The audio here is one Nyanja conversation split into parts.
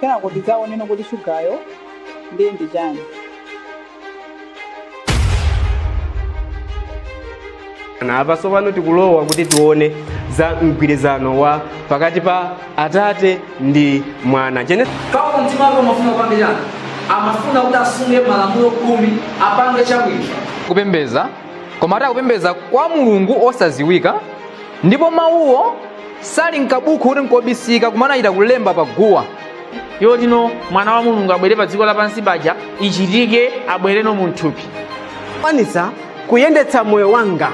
Kenako tidzaoneno kuti shugayo ndiye ndi chani. Na apa tsopano tikulowa kuti tione za mgwirizano wa pakati pa Atate ndi Mwana. Paulo mtima wake umafuna kupanga chani? Amafuna kuti asunge malamulo 10, apange chabwino. Kupembeza, koma atakupembeza kwa Mulungu osaziwika, ndipo mawuwo sali mkabuku kuti nkobisika, koma anachita kulemba pa guwa. Yotino mwana wa Mulungu abwere pa dziko lapansi paja ichitike, abwereno mu mthupi. Kwanitsa kuyendetsa moyo wanga,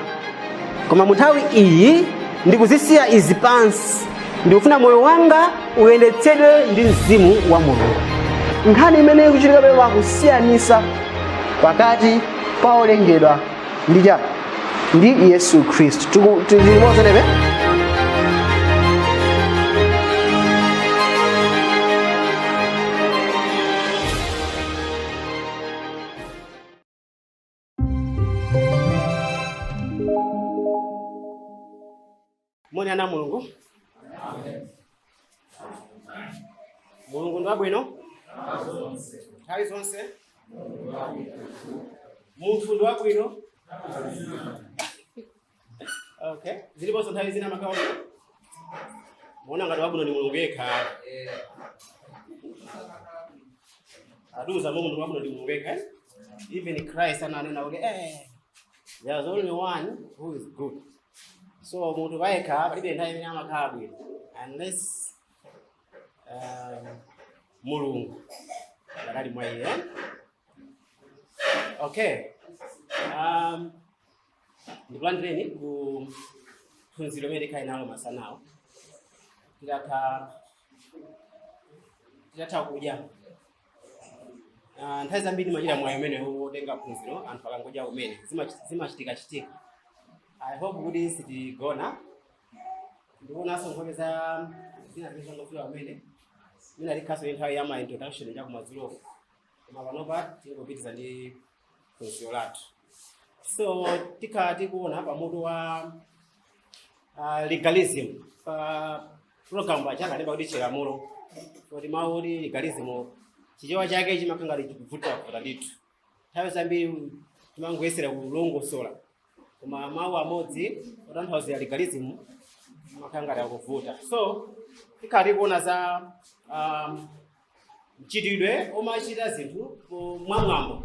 koma mu nthawi iyi ndikuzisiya izi pansi. Ndikufuna moyo wanga uyendetsedwe ndi mzimu wa Mulungu. Nkhani imene ikuchitika pano, pakusiyanisa pakati pa olengedwa ndi chani? Ndi Yesu Khristu. Tili limodzi nebe. Moni ana Mulungu. Mulungu ndi wabwino nthawi zonse. Munthu ndi wabwino. Okay, ziliponso nthawi zina makaona muona ngati wabwino ndi Mulungu yekha. Atiuza momwe munthu wabwino ndi Mulungu yekha, eh? Even Christ ananena kuti there is only one who is good. So munthu payekha palibe nthawi imene amakhala bwino unless Mulungu ali mwa iye. Okay, ndikulandireni ku phunziro limene tikhale nalo masanawo titatha kudya. Nthawi zambiri timachita mwayi umene wotenga phunziro anthu akangodya kumene. Zimachitika chitika. I hope kuti sitigona. Ndikuonanso nkhope za zina zimene zangofika kumene. Mina tikhaso nthawi ya ma introduction cha kumadzulo, koma panopa tingopitiriza ndi phunziro lathu. So tikhala tikuona pamutu wa legalism. Pa program paja analemba kuti chilamulo, kuti mawu kuti legalism Chichewa chake chimakhala ngati chikuvutavuta ndithu. Nthawi zambiri timangoyesera kulongosola, koma mawu amodzi otanthauzira legalism amakhala ngati akuvuta. So tikhala tikuona za mchitidwe omachita zinthu mwamwambo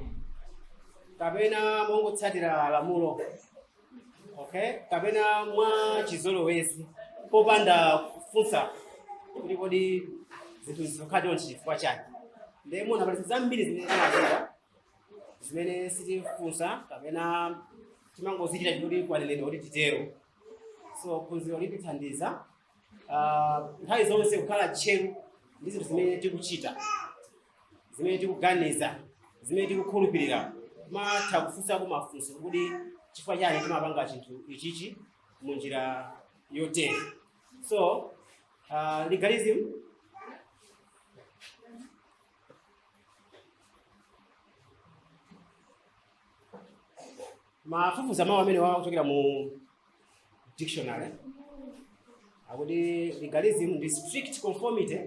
kapena mongotsatira lamulo, okay, kapena mwa chizolowezi, popanda kufunsa kuti kodi zinthu zikukhala chonchi chifukwa chani. Ndiye muona pali zambiri zimene timachita zimene sitifunsa kapena timangozichita chikuti kwanenedwa kuti titero. So phunziro litithandiza nthawi zonse kukhala tcheru ndi zinthu zimene tikuchita, zimene tikuganiza, zimene tikukhulupirira. Timatha kufunsako mafunso kuti chifukwa chani timapanga chinthu ichichi mu njira yotere. So legalism mafufuza mawu amene wawa kuchokera mu dictionary, akuti legalism ndi strict conformity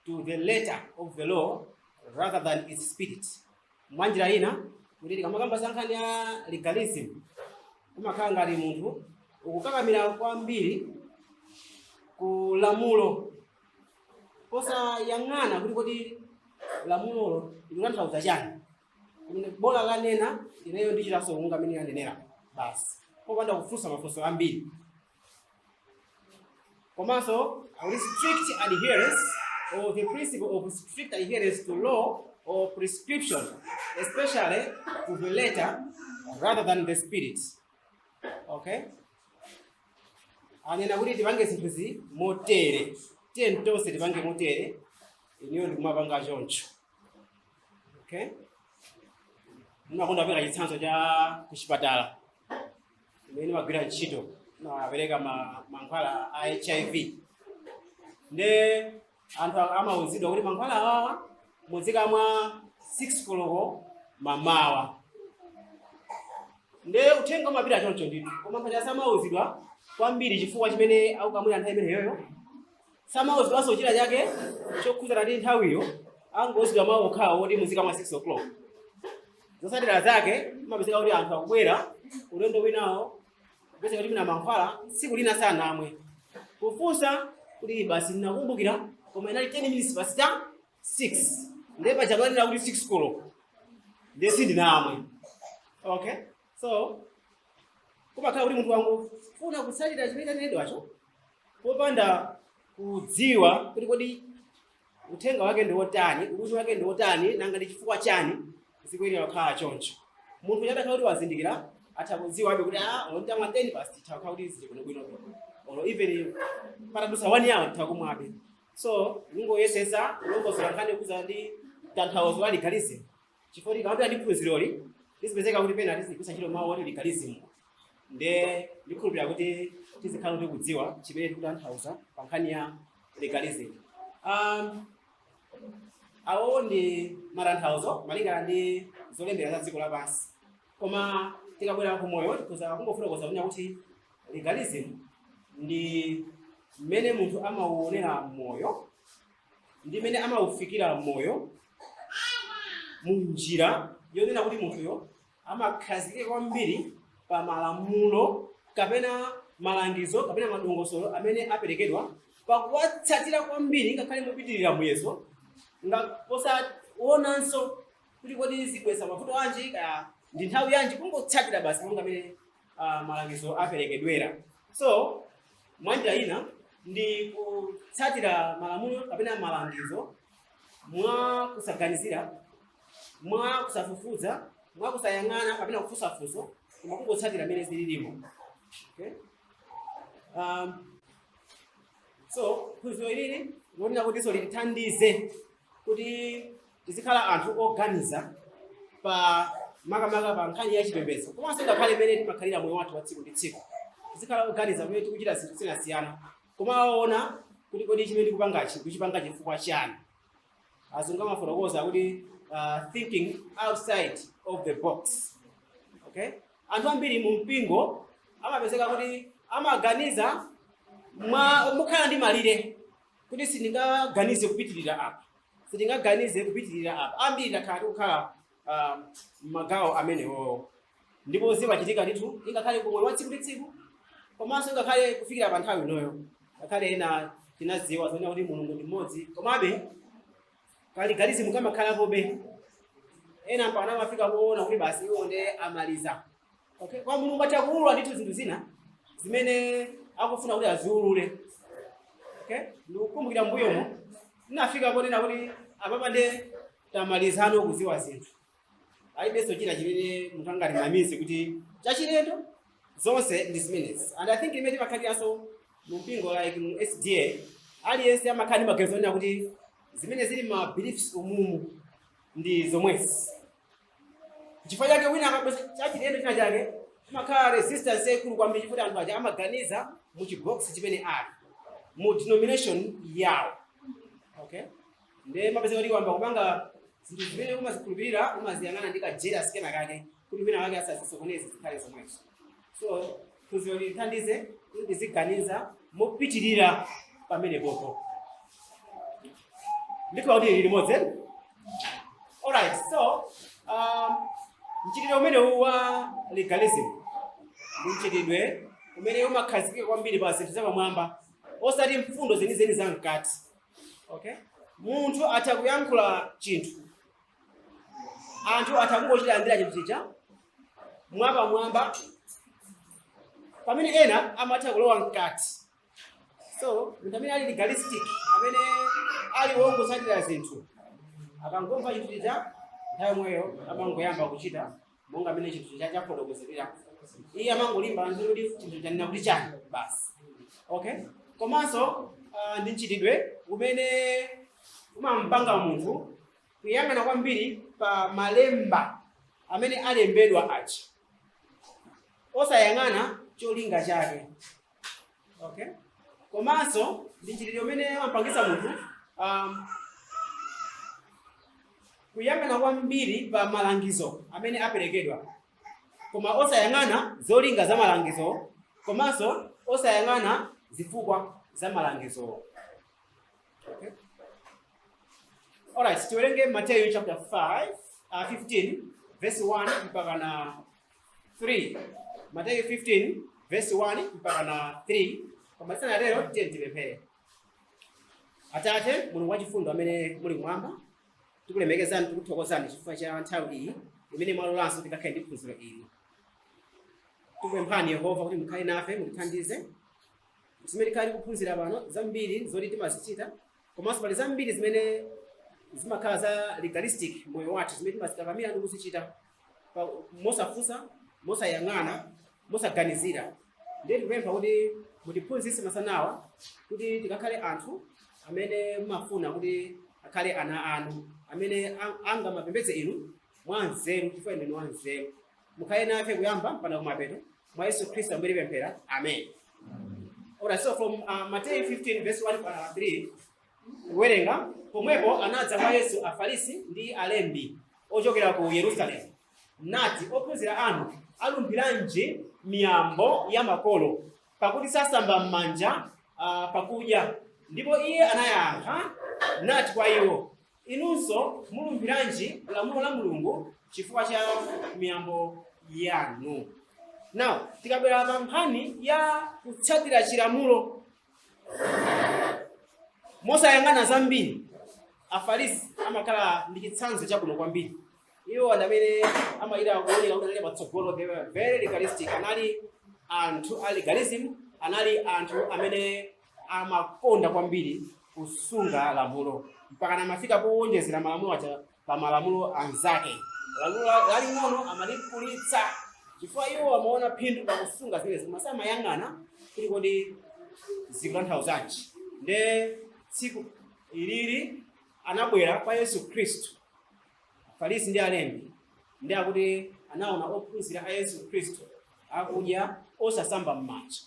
to the letter of the law rather than its spirit. Mwanjira ina, kuti tikamakamba za nkhani ya legalism, kumakhala ngati munthu ukukakamira kwambiri ku lamulo posayang'ana kuti kodi lamulolo likutanthauza chani. Kumene bola lanena, ineyo ndichitanso monga amene anenera basi, popanda kufunsa mafunso ambiri. Komanso akuti strict adherence or the principle of strict adherence to law or prescription, especially to the letter rather than the spirit. Okay, anena kuti tipange zinthuzi motere, tiye tonse tipange motere, ineyo ndikumapanga choncho. Okay, ndimakonda kupereka chitsanzo cha kuchipatala imene ndimagwira ntchito. Timapereka mankhwala a HIV, nde anthu amauzidwa kuti mankhwala awawa muzikamwa 6 koloko mamawa. Nde uthenga umapita choncho ndithu, koma paja samauzidwa kwambiri chifukwa chimene akukamwira nthawi imeneyoyo, samauzidwanso china chake chokhudzana ndi nthawiyo, angouzidwa mawu okhawo oti muzikamwa 6 o'clock. Zotsatira zake imapezeka kuti anthu akubwera ulendo winawo, kupezeka kuti mina mankhwala tsiku lina sanamwe, kufunsa kuti basi ndinakumbukira koma inali 10 minutes past 6, ndiye paja panena kuti 6 koloko, ndiye sindinamwe. Okay, so kumakhala kuti munthu wangofuna kutsatira chimene chanenedwacho popanda kudziwa kuti kodi uthenga wake ndi wotani, ubwino wake ndi wotani, nanga ndi chifukwa chani zikuyenera kukhala choncho. Munthu atakhala kuti wazindikira, atha kudziwabe kuti ah, olo nditamwa 10 past itha kukhala kuti zili bwinobwino, olo even patadutsa 1 hour nditha kumwabe. So ningoyesesa kulongosola nkhani yokhudza ndi tanthauzo la legalism, chifukwa tikamapita ndi phunziroli tizipezeka kuti pena tizigwiritsa ntchito mawu oti legalism, nde ndikhulupirira kuti tizikhala kuti kudziwa chimene tikutanthauza pa nkhani ya legalism. Awo ndi matanthauzo malingana ndi zolembera za dziko lapansi, koma tikabwera kumoyo tikhoza kungofotokoza kunena kuti legalism ndi mmene munthu amauonera moyo ndi mmene amaufikira moyo mu njira yonena kuti munthuyo amakhazikika kwambiri pa malamulo kapena malangizo kapena madongosolo amene aperekedwa, pakuwatsatira kwambiri ngakhale mopitirira muyeso, posaonanso kuti kodi zibweza mavuto anji kaya ndi nthawi yanji, kungotsatira basi monga amene malangizo aperekedwera. So mwanjira ina ndi kutsatira malamulo kapena malangizo mwa kusaganizira, mwa kusafufuza, mwa kusayang'ana kapena kufunsafunso, koma kungotsatira mmene zililimo. Okay? So phunziro ilili lonena kutinso litithandize kuti tizikhala anthu oganiza pa makamaka pa nkhani ya chipembedzo, komanso ngakhale imene timakhalira moyo wathu wa tsiku ndi tsiku, tizikhala oganiza pamene tikuchita zinthu zosiyanasiyana, kumaona kuti kodi chimene ndikupangachi ndikuchipanga chifukwa chani. Azungu amafotokoza kuti thinking outside of the box. Okay, anthu ambiri mu mpingo amapezeka kuti amaganiza mwa mukhala ndi malire, kuti sindingaganize kupitirira apa, sindingaganize kupitirira apa. Ambiri takhala tikukhala m'magawo amenewo, ndipo zimachitika ndithu ingakhale kumoyo wa tsiku ndi tsiku, komanso ngakhale kufikira pa nthawi inoyo. Ngakhale ena tinadziwa zonena kuti Mulungu ndi mmodzi, komabe ka legalism kamakhalapobe. Ena mpaka amafika kuona kuti basi iwo nde amaliza. Okay, kwa Mulungu atha kuulula ndithu zinthu zina zimene akufuna kuti aziulule. Okay, ndikukumbukira mbuyomo ndinafika ponena kuti apapa nde tamalizano kuziwa zinthu, alibenso china chimene munthu angatinamize kuti chachilendo, zonse ndi zimenezi. And I think imene timakhaliranso mu mpingo, like mu SDA, aliyense amakhala ndi maganizo onena kuti zimene zili ma beliefs umumu ndi zomwezi. Chifukwa chake wina akabweza chachilendo china chake, imakhala resistance yaikulu kwambiri, chifukwa anthu aja amaganiza mu chibox chimene ali mu denomination yawo. Okay, nde mapezeka kuti wamba kupanga zinthu zimene umazikhulupirira, umaziyang'ana ndi ka jealous kena kake kuti wina wake asazisokoneze, zikhale zomwezo. So phunziro lithandize kuti tiziganiza mopitirira pamene popo. Ndikhala kuti lili limodzi. Alright, so mchitidwe umenewu wa legalism ndi mchitidwe umene umakhazikika kwambiri pa zinthu zapamwamba, osati mfundo zenizeni za mkati. Okay, munthu atha kuyankhula chinthu, anthu atha kungochilandira chinthu chija mwapamwamba, pamene ena amatha kulowa mkati. So munthu amene ali legalistic, amene ali wongotsatira zinthu, akangomva chinthu chija, nthawi yomweyo amangoyamba kuchita monga amene chinthu chija chafotokozedwera. Iye amangolimba ndi kuti chinthu chanena kuti chani basi. Okay, komanso ndi mchitidwe umene umampanga munthu kuyang'ana kwambiri pa malemba amene alembedwa aja, osayang'ana cholinga chake. Okay, komanso ndi mchitidwe umene umapangisa munthu kuyang'ana kwambiri pa malangizo amene aperekedwa. Koma osayang'ana zolinga za malangizo, komanso osayang'ana zifukwa za malangizo. Okay. Alright, tiwerenge Matthew chapter 5, 15 verse 1 mpaka na 3. Matthew 15 verse 1 mpaka na 3. Koma tisanatero, tiye tipemphere. Atate Mulungu wachifundo amene muli kumwamba, tikulemekezani, tikuthokozani chifukwa cha nthawi iyi imene mwalolanso tikakhale ndi phunziro ili. Tikupemphani Yehova kuti mukhale nafe, mutithandize zimene tikhale tikuphunzira pano. Zambiri zoti timazichita, komanso pali zambiri zimene zimakhala za legalistic moyo wathu, zimene timazikakamira ndi kuzichita mosafunsa, mosayang'ana, mosaganizira. Ndiye tikupempha kuti mutiphunzitse masanawa kuti tikakhale anthu amene mumafuna kuti akhale ana anu, amene angamapembedze inu mwa nzeru, chifukwa inu ndinu wanzeru. Mukhale nafe kuyamba mpaka kumapeto. Mwa Yesu Khristu amene tipemphera, amen. Alright, so from Matthew 15 verse 1 3 kuwerenga: Pomwepo anadza kwa Yesu Afarisi ndi alembi ochokera ku Yerusalemu, nati, "Ophunzira anu alumphiranji miyambo ya makolo, pakuti sasamba m'manja pakudya?" Ndipo iye anayankha nati kwa iwo, "Inunso mulumphiranji lamulo la Mulungu chifukwa cha miyambo yanu?" Now, tikabwera pa nkhani ya kutsatira chilamulo mosayang'ana zambiri, Afarisi amakhala ndi chitsanzo chabwino kwambiri. Iwo anthu amene amayita kuoneka kuti anali patsogolo, they were very legalistic. Anali anthu a legalism, anali anthu amene amakonda kwambiri kusunga lamulo, mpaka amafika powonjezera malamulo aja pa malamulo anzake. Lamulo laling'ono amalikulitsa chifukwa iwo amaona phindu pakusunga zimenezi, koma samayang'ana kuti kodi zikutanthauzanji. Nde tsiku ilili anabwera kwa Yesu Khristu Afarisi ndi alembi, ndi akuti anaona ophunzira a Yesu Khristu akudya osasamba m'manja.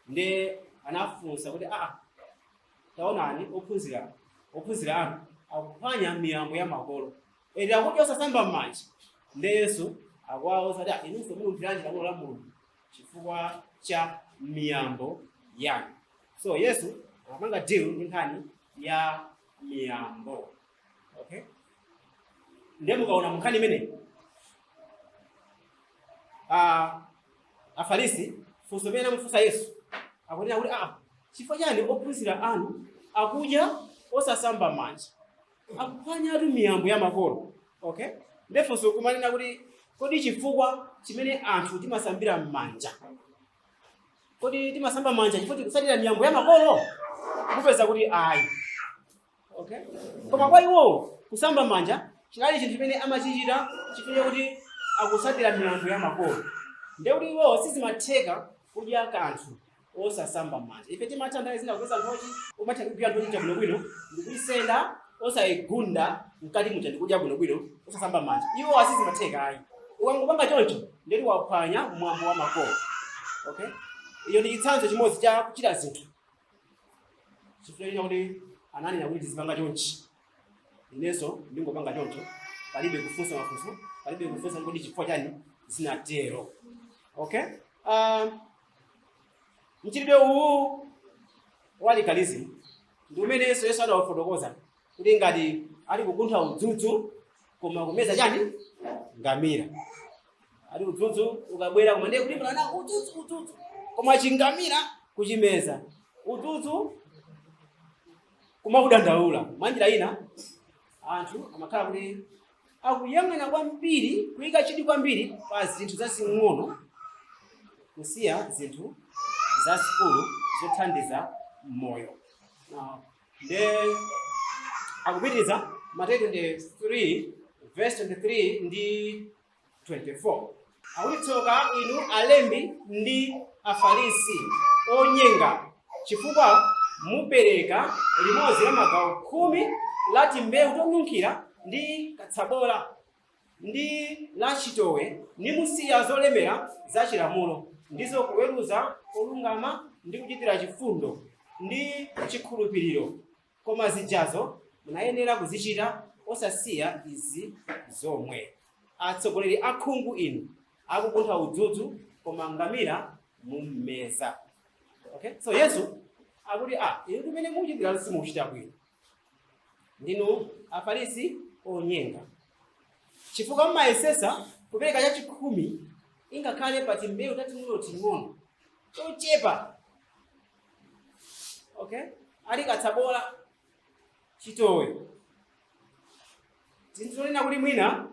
Ndi anafunsa kuti, "Aa, taonani, ophunzira anu akuphwanya miyambo ya makolo, eti akudya osasamba m'manja." Ndi Yesu akuwawuza kuti, "Ah, inunso mulumphiranji lamulo la Mulungu chifukwa cha miyambo yanu?" So Yesu amapanga deal ndi nkhani ya miyambo. Okay, ndiye mukaona munkhani imene Afarisi, funso limene anamufunsa Yesu, akunena kuti, "Aa, chifukwa chani ophunzira anu akudya osasamba manja? Akuphwanyatu miyambo ya makolo." Okay, ndiye funso kumanena kuti, kodi chifukwa chimene anthu timasambira m'manja, kodi timasamba manja chifukwa tikutsatira miyambo ya makolo? Mupeza kuti ayi. Okay, koma kwa iwowo kusamba manja chinali chinthu chimene amachichita chifukwa kuti akutsatira miyambo ya makolo. Ndiye kuti iwowo sizimatheka kudya kanthu osasamba manja. Ife timatha nthawi zina kupeza nthochi, umatha kugwira nthochi chabwinobwino ndikuyisenda osayigunda mkati muja, ndikudya bwinobwino osasamba manja. Iwo sizimatheka ayi. Ukangopanga choncho, ndeti waphwanya mwambo wa makolo. Okay, iyo ndi chitsanzo chimodzi cha kuchita zinthu chifukwa chakuti ananena kuti tizipanga chonchi, inenso ndingopanga choncho, palibe kufunsa mafunso, palibe kufunsa kodi chifukwa chani zinatero. Okay, mchitidwe uwu wa legalism ndi umenenso Yesu adawafotokoza kuti ngati ali kukuntha udzudzu koma kumeza chani? Ngamira. Ali udzudzu ukabwera, koma ndiye kulimbana na udzudzu, udzudzu, koma chingamira kuchimeza. Udzudzu kumakudandaula. Mwanjira ina, anthu amakhala kuti akuyang'ana kwambiri, kuyika chidwi kwambiri pa zinthu zazing'ono, kusiya zinthu zazikulu zothandiza moyo. Now, nde akupitiriza Mateyu 23 verse 23 ndi 24, akuti, "Tsoka inu alembi ndi Afarisi, onyenga, chifukwa mupereka limodzi la magawo 10 la timbewu tonunkhira ndi katsabola ndi la chitowe, nimusiya zolemera za chilamulo, ndizo kuweruza kolungama ndi kuchitira chifundo ndi chikhulupiriro. Koma zijazo munayenera kuzichita, osasiya izi zomwe. Atsogoleri akhungu inu!" Akupuntha udzudzu, koma ngamira mummeza. Okay, so Yesu akuti, ah, inu limene mukuchitira simukuchita bwino, ndinu Afarisi onyenga, chifukwa mmayesesa kupereka chachikhumi ingakhale pa timbewu tating'ono ting'ono tochepa, okay, ali katsabola, chitowe, tinzonena kuti mwina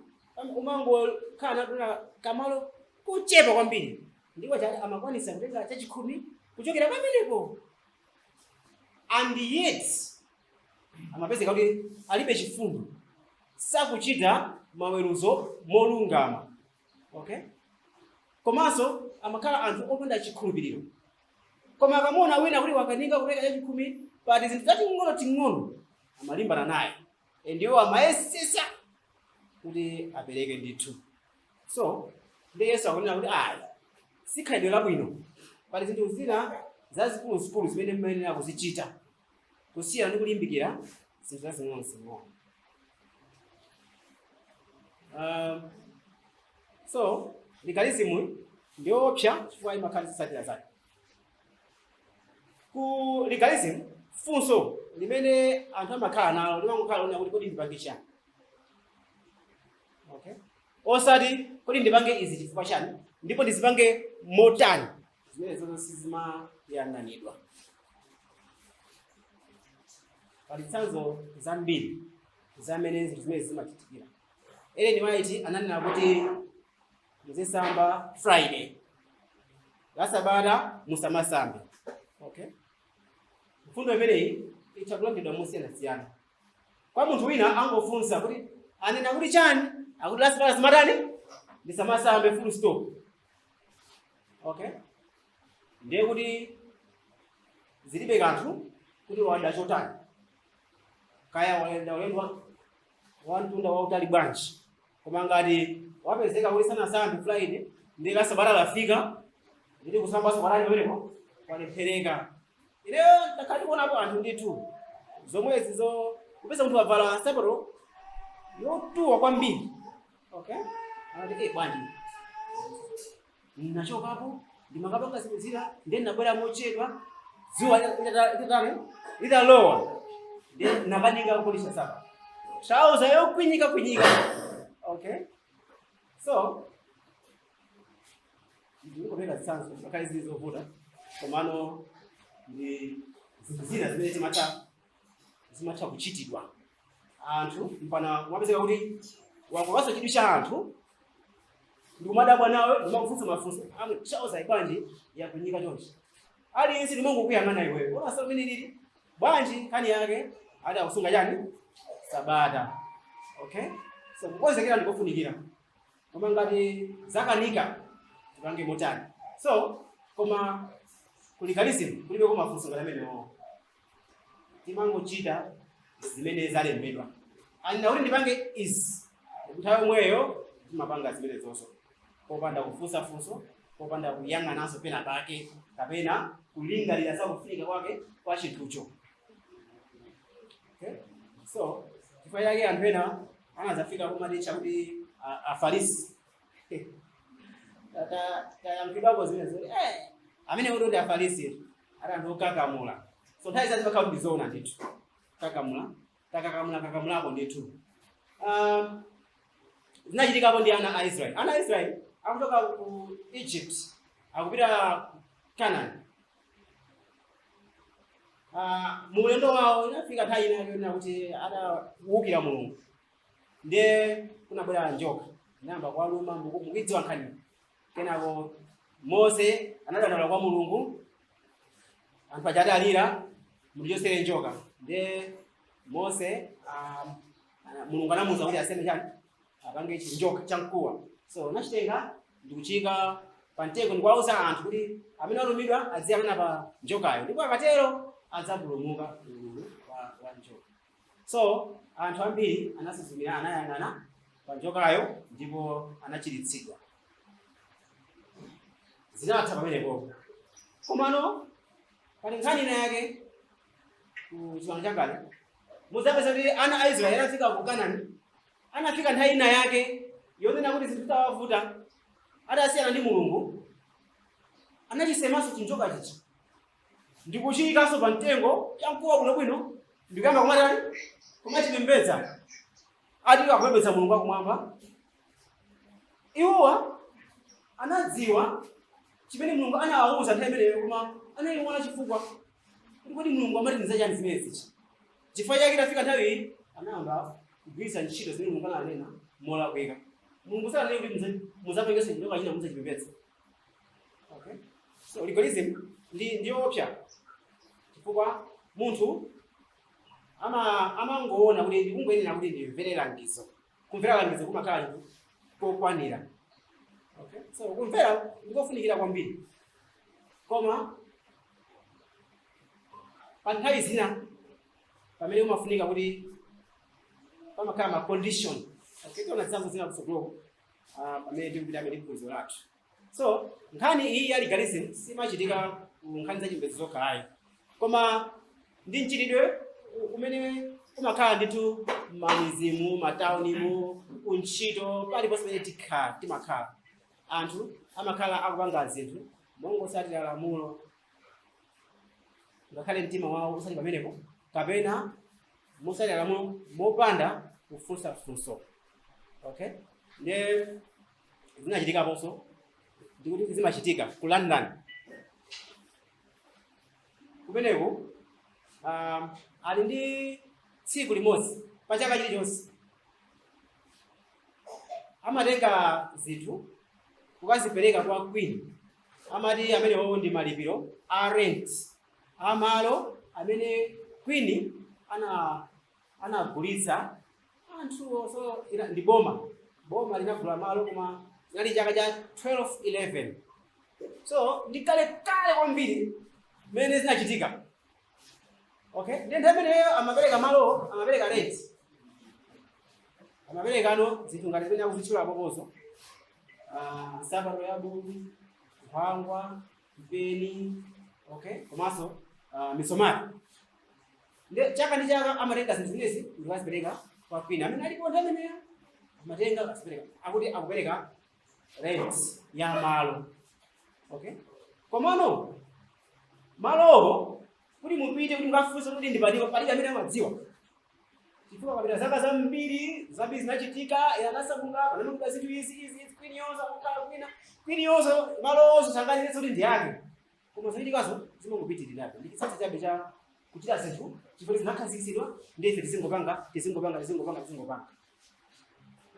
umangokhala tuna kamalo kuchepa kwambiri, ndipo chati amakwanisa kutenga chachikhumi kuchokera pamenepo, and yet amapezeka kuti alibe chifundo, sakuchita maweruzo molungama, okay, komanso amakhala anthu opanda chikhulupiriro. Koma akamuona wina kuti wakanika kupereka chachikhumi pati zinthu tating'ono ting'ono, amalimbana naye, ndiwo amayesesa kuti apereke ndithu. So ndi Yesu akunena kuti ayi, si khalidwe labwino, pali zinthu zina zazikuluzikulu zimene mmayenera kuzichita kusiyana ndi kulimbikira zinthu zazing'ono-zing'ono. So legalism ndiyoopsa chifukwa imakhala zitsatira zake. Ku legalism, funso limene anthu amakhala nalo limangokhala lonena kuti, "Kodi ndipange chani?" Okay, osati, "Kodi ndipange izi chifukwa chani ndipo ndizipange motani?" Zimene zonse sizimayang'anidwa. Pali zitsanzo zambiri zamene zinthu zimene zimachitikira. Ellen White ananena kuti muzisamba Friday, la Sabata musamasambe. Okay, mfundo imeneyi itha kulandiridwa mosiyanasiyana. Kwa munthu wina angofunsa kuti, "Anena kuti chani?" Akuti la Sabata simatani, ndisamasambe, full stop. Okay, ndiye kuti zilibe kanthu kuti wada chotani, kaya wayenda ulendo wa mtunda wautali bwanji, koma ngati wapezeka kuti sanasambe Friday, ndi la Sabata lafika, nditi kusambaso kwatani pamenepo kwalephereka. Ineyo ndakhala ndikuonapo anthu ndithu zomwezi zo kupeza munthu wavala nsapato yotuwa kwambiri, okay, anati, "Eh, bwanji, nachokapo ndimakapanga zinthu zina, ndiye nabwera mochedwa, dzuwa litatani, litalowa, ndiye nakanika kupolisha nsapato, trouser yokwinyika kwinyika." Okay, so ndikupeka zitsanzo ngakhale zili zovuta, komano ndi zinthu zina zimene zimatha kuchitidwa. Anthu mpana kumapezeka kuti wakopanso chidwi cha anthu, ndikumadabwa nawe, ndimakufunsa mafunso amwe, "Trouser bwanji yakwinyika chonchi?" Aliyense ndimangokuyang'ana iweyo, ona sa mene lili bwanji? Nkhani yake ati akusunga chani? Sabata. Okay, so kukonzekera ndikofunikira, koma ngati zakanika tipange motani? So koma ku legalism kulibeko mafunso ngati amenewo, timangochita zimene zalembedwa. Anena kuti ndipange izi, nthawi yomweyo timapanga zimene zonso, popanda kufunsa funso, popanda kuyang'ananso pena pake kapena kulingalira za kufunika kwake kwa chinthucho. Okay? So chifukwa chake anthu ena anadzafika kumatitcha kuti Afarisi. Tayankhidwapo zimene zoti amene kuti ndi Afarisi, ati anthu okakamula. So nthawi zazi pakhala kuti ndizoona ndithu, kakamula, takakamula, kakamulako ndithu. Zinachitikapo ndi ana a Israeli. Ana a Israeli akuchoka ku Egypt akupita ku Canaan. Mu ulendo wawo inafika nthawi ina yonena kuti atawukira Mulungu, ndiye kunabwera njoka inayamba kuwaluma. Mukuidziwa nkhani. Kenako Mose anadandaula kwa Mulungu, anthu aja atalira, "Mutichotsere njoka." Ndiye Mose, Mulungu anamuwuza kuti aseme chani, apange chinjoka chamkuwa. So anachitenga ndikuchika pa mtengo ndikuwauza anthu kuti amene walumidwa adziyang'ana pa njokayo, ndipo akatero adzapulumuka ululu wa njoka. So anthu ambiri anasuzumira, anayang'ana pa njokayo ndipo anachiritsidwa. Zinatha pamenepo. Komano pali nkhani ina yake ku Chipangano Chakale. Mudzapeza kuti ana a Israeli anafika ku Kanani, anafika nthawi ina yake yonena kuti zinthu zitawavuta. Atasiyana ndi Mulungu, anachisemanso chinjoka chicha ndikuchiyikanso pa mtengo chamkuwa bwinobwino, ndikuyamba kumatani, kumachipembedza. Ati akupembedza Mulungu wakumwamba. Iwowa anadziwa chimene Mulungu anawawuza nthawi imeneyo, koma anayiwala chifukwa kuti kodi Mulungu amati ndizachani zimenezi. Chifukwa chake itafika nthawi iyi anayamba kugwiritsa ntchito zimene Mulungu ananena molakwika. Mulungu sananene kuti muzapangenso chinjoka china muzachipembedza. Okay, so legalism ndi ndiyoopsa chifukwa munthu amangoona kuti ndikungoyenera kuti ndimvere langizo. Kumvera langizo kumakhala chinthu kokwanira. Okay, so kumvera ndikofunikira kwambiri, koma pa nthawi zina pamene umafunika kuti pamakhala ma condition. Okay, tiona zitsanzo zina kutsogoloko pamene tikupita amene phunziro lathu. So nkhani iyi ya legalism simachitika ku nkhani za chipembedzo zokha ayi, koma ndi mchitidwe umene umakhala ndithu m'mamidzimu, mataunimu, kuntchito, paliponse pamene timakhala. Anthu amakhala akupanga zinthu mongotsatira lamulo ngakhale mtima wawo usali pamenepo, kapena motsatira lamulo mopanda kufunsa funso. Okay, ndiye zinachitikaponso, ndikuti zimachitika ku London kumeneko. Ali ndi tsiku limodzi pa chaka chilichonse amatenga zinthu kukazipereka kwa queen. Amati amenewo ndi malipiro a rent amalo amene queen anagulitsa anthu. So ndi boma, boma linagula malo, koma zinali chaka cha 1211, so ndi kale kale kwambiri mmene zinachitika. Okay, ndi nthawi imeneyo amapereka malo, amapereka rent, amaperekano zinthu ngati zimene akuzitchula apopozo: nsapato ya bulu, nkhwangwa, mpeni, okay, komanso misomali. Ndi chaka ndi chaka amatenga zinthu zimenezi ndikukazipereka kwa queen amene alipo nthawi imeneyo. Amatenga akazipereka, akuti akupereka rent ya malo. Okay, komano malowo kuti mupite kuti mukafunse kuti ndi palipo, palibe amene amadziwa, chifukwa papita zaka zambiri zambiri zinachitika, ena anasamuka, panamangidwa zinthu izi izi izi, queen yonse akukhala kwina, queen yonse malo onse sanganenetsa kuti ndi ake, koma zachitikazo zimangopitirirabe. Ndi chitsanzo chabe cha kuchita zinthu chifukwa zinakhazikitsidwa, ndi ife tizingopanga, tizingopanga, tizingopanga, tizingopanga.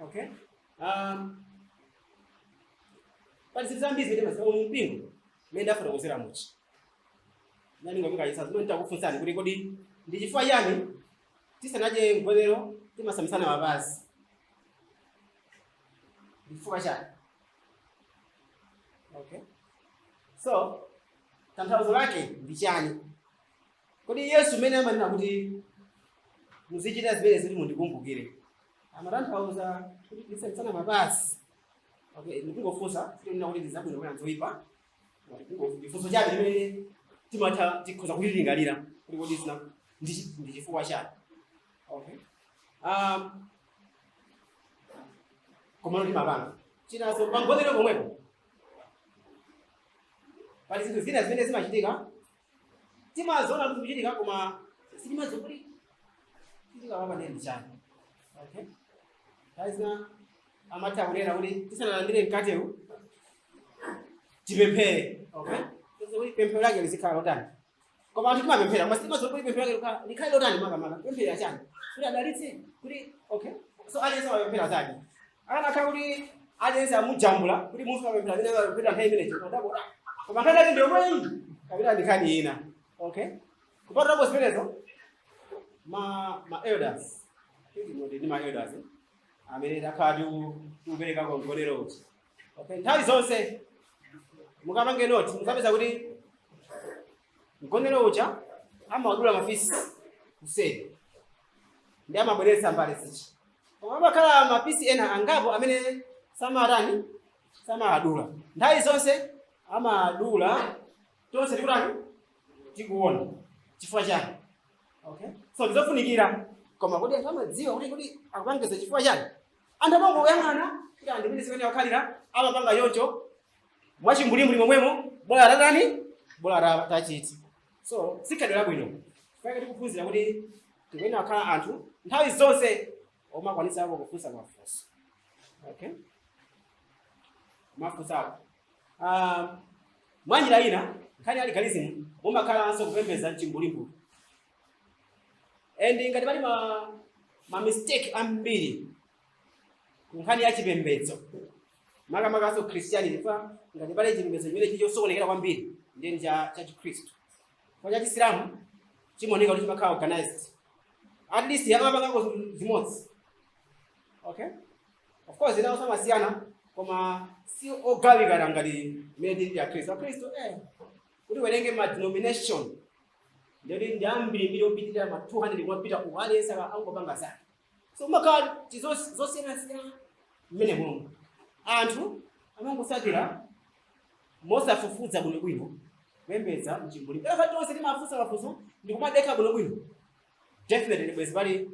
Okay, pali zinthu zambiri zimene maziwa mu mpingo mmene ndafotokozera muchi nani ngomika chitsanzo zimene nditakufunsani kuti kodi ndi chifukwa chani tisanadye mgonero timasambitsana mapazi? Ndi chifukwa chani? Okay, so tanthauzo lake ndi chani? Kodi Yesu mmene amanena kuti muzichita zimene ziti mundikumbukire, amatanthauza kuti tisambitsana mapazi? Okay, ndikungofunsa, sitinena kuti ndi zabwino kapena zoyipa. Ndifunso chabe limene timatha tikhoza kulilingalira kuti kodi zina ndi chifukwa chani. Okay, komano timapanga chinanso pamgonero pomwepo. Pali zinthu zina zimene zimachitika, timaziona kuti zikuchitika, koma sitimadziwa kuti chitika papa ndi chani. Okay, nthawi zina amatha kunena kuti tisanalandire mkatewu tipemphere. Okay, kuti pemphero lake lizikhala lotani? Koma anthu timapemphera, koma sitimadziwa kuti pemphero lake likhale lotani, makamaka pemphero chani, kuti adalitse, kuti okay. So aliyense amapemphera zake. Akanakhala kuti aliyense amujambula kuti munthu amapemphera amene amapemphera nthawi imeneyo adabota, koma nkhani yake ndiyomwe iyi kapena ndi nkhani ina. Okay, kupatulapo zimenezo, ma elders, ndi ma elders amene takhala tikupereka mgonero uti. Okay, nthawi zonse mukapange note, mukapeza kuti mgonero uja amawadula mapisi kuseri ndi amabweretsa mbale zichi, koma amakhala mapisi ena angapo amene samatani, samadula. Nthawi zonse amadula tonse tikutani, tikuona. Chifukwa chani? Okay, so ndizofunikira, koma kodi anthu amadziwa kuti akupangisa chifukwa chani? Anthu amangoyang'ana kuti andimene zimene wakhalira. Amapanga choncho mwachimbulimbuli momwemo, bola tatani, bola tachiti. So sikhalidwe labwino. Chifukwa tikuphunzira kuti tikuyenera kukhala anthu nthawi zonse omakwanitsa kufunsa mafunso. Okay, mafunso ako. Mwanjira ina, nkhani ya legalism mumakhalanso kupembedza mchimbulimbuli, and ngati pali ma mistake ambiri ku nkhani ya chipembedzo, makamakaso Christianity, fa ngati pali chipembedzo chimene chili chosokonekera kwambiri, ndiye cha Chikhristu. Kwa cha Chisilamu chimaoneka kuti chimakhala organized, at least amapangako zimodzi. Okay, of course inawo samasiyana, koma si ogawikana ngati mmene tili Akhristu. Akhristu, kuti werenge ma denomination, ndiyoti ndi ambirimbiri opitirira ma 200 kumapita uku, aliyense angopanga zake. So umakhala zosiyanasiyana mmene mulungu anthu amangosatira mosafufuza bwinobwino, kupembedza mchimbuli. Pera tonse timafunsa mafunso ndikumadekha bwinobwino, definitely bwezi pali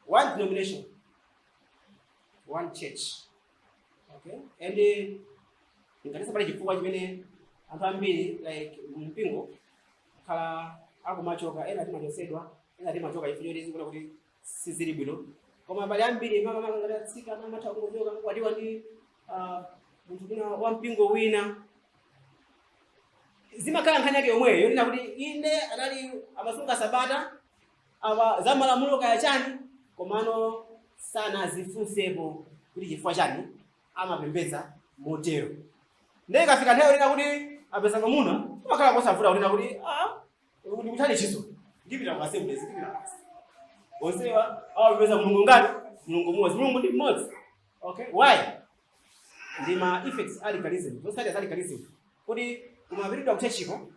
one denomination, one church. Okay, and ngatinso pali chifukwa chimene anthu ambiri like mpingo khala akumachoka, ena timachotsedwa, ena timachoka chifukwa choti zikuona kuti sizili bwino. Koma pali ambiri, makamaka ngati atsikana, amatha kungochoka kukwatiwa ndi munthu wina wa mpingo wina. Zimakhala nkhani yake yomweyo yonena kuti ine anali amasunga sabata, awa za malamulo kaya chani, komano sanazifunsepo kuti chifukwa chani amapembedza motero. Ndiye ikafika nthawi yonena kuti apeza mwamuna, kumakhala kosavuta kunena kuti, "Ah, ndikuchani chizo, ndipita ku Assemblies, ndipita basi. Onsewa amapembedza Mulungu ngati Mulungu mmodzi, Mulungu ndi mmodzi." Okay, why? Ndi ma effects a legalism, zotsatira za legalism, kuti kumapitidwa kutchalitchiko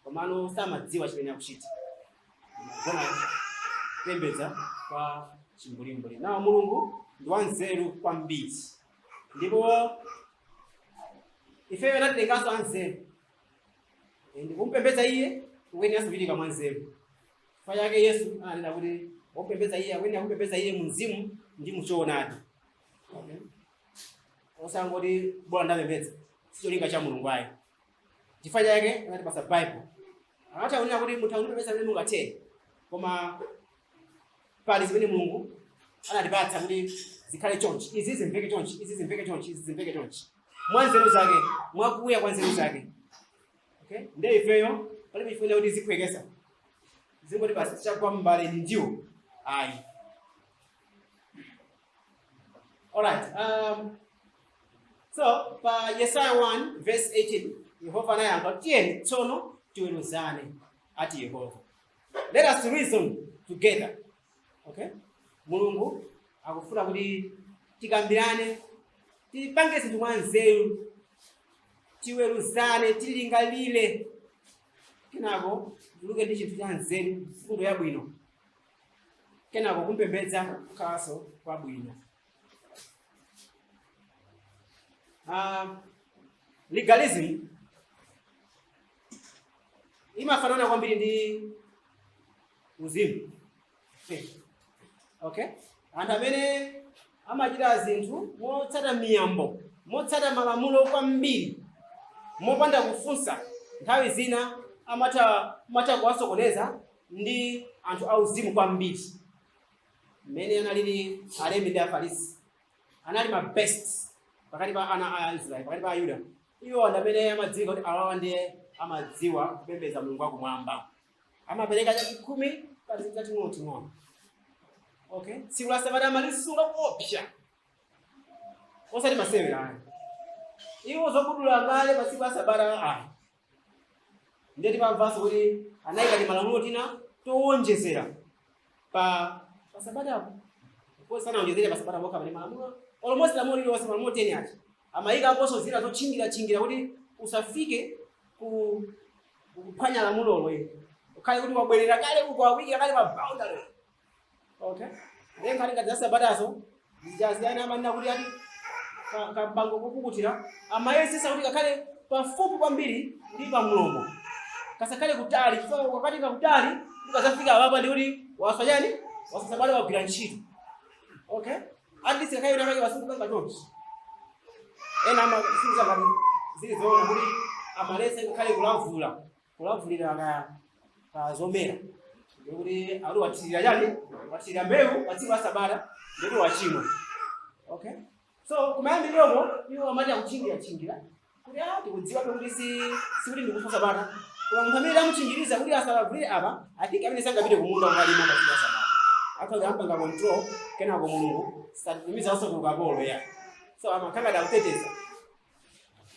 komano samadziwa chimene akuchita, gona kupembedza kwa chimbulimbuli. Nawo Mulungu ndi wanzeru kwambiri, ndipo ifeyo anatilenganso anzeru, ndikumpembedza iye kuyenera kuchitika mwa nzeru. Chifukwa chake Yesu ananena kuti wompembedza iye akuyenera kumpembedza iye mu mzimu ndi muchoonadi. Okay, osangoti bola ndapembedza, sicholinga cha Mulungu ayi. Chifukwa chake anatipasa Bible, anatha kunena kuti mutha kundipembedza mmene mungathere, koma pali zimene Mulungu anatipatsa kuti zikhale chonchi, izi zimveke chonchi, izi zimveke chonchi, izi zimveke chonchi, mwa nzeru zake, mwakuya kwa nzeru zake. Okay, ndiye ifeyo palibe chifukwa kuti ziphwekesa, zingoti basi chagwa mbale ndiwo ayi. Alright, so pa Yesaya 1 verse 18, Yehova anayankha, "Tiyeni tsono tiweruzane," ati Yehova. "Let us reason together." Okay, Mulungu akufuna kuti tikambirane, tipange zinthu mwa nzeru, tiweruzane, tilingalire, kenako tuluke ndi chinthu cha nzeru, mfundo yabwino, kenako kumpembedza kukhalanso kwabwino. Legalism imafanana kwambiri ndi uzimu. Okay, anthu amene amachita zinthu motsata miyambo, motsata malamulo kwambiri, mopanda kufunsa, nthawi zina amatha kuwasokoneza ndi anthu auzimu kwambiri. Mmene analili alembi ndi Afarisi, anali ma best pakati pa ana a Israeli, pakati pa Ayuda. Iwo ndi amene amadziwika kuti awawa ndiye amadziwa kupembedza Mulungu wakumwamba, amapereka chachikhumi pa zinthu tating'onoting'ono. Okay, tsiku la sabata amalisunga kuopsa, osati masewera ayi. Iwo zobudula ngale pa tsiku la sabata ayi. Ndiye timamvanso kuti anayika timalamulo tina towonjezera pa sabatapo. Of sanawonjezere pa sabata pokha, pali malamulo almost lamulo lililonse, malamulo 10 aja amayikaponso zina zotchingira-tchingira kuti usafike ku kuphwanya lamulolo, iwe ukhale kuti wabwerera kale uko, awikira kale pa boundary. Okay, ndiye nkhani ngati za sabatazo zijaziyana, amanena kuti ati kampango kopukutira amayesesa kuti kakhale pafupi kwambiri ndi pamlomo, kasakhale kutali, chifukwa ukakatenga kutali ukazafika apapa ndi kuti waswa chani? Waswa sabata, wagwira ntchito. Okay, at least kakhale kake wasungukanga chonchi. Ena amasinza ngati zili zoona kuti amaletse ngakhale kulavula, kulavulira ka zomera, ndikuti ali wathirira chani, wathirira mbewu pa tsiku la sabata, ndikuti wachimwa. Okay, so kumayambiriroko iwo amati akutchingira tchingira kuti ah, tikudziwabe kuti sikuti ndikuswa sabata, koma munthu amene tamuchinjiriza kuti asalavulire apa, I think amene sangapite kumunda kukalima pa tsiku la sabata, akhala kuti ampanga control. Kenako Mulungu satitumizanso ku ukapolo ya. So amakhala ngati akuteteza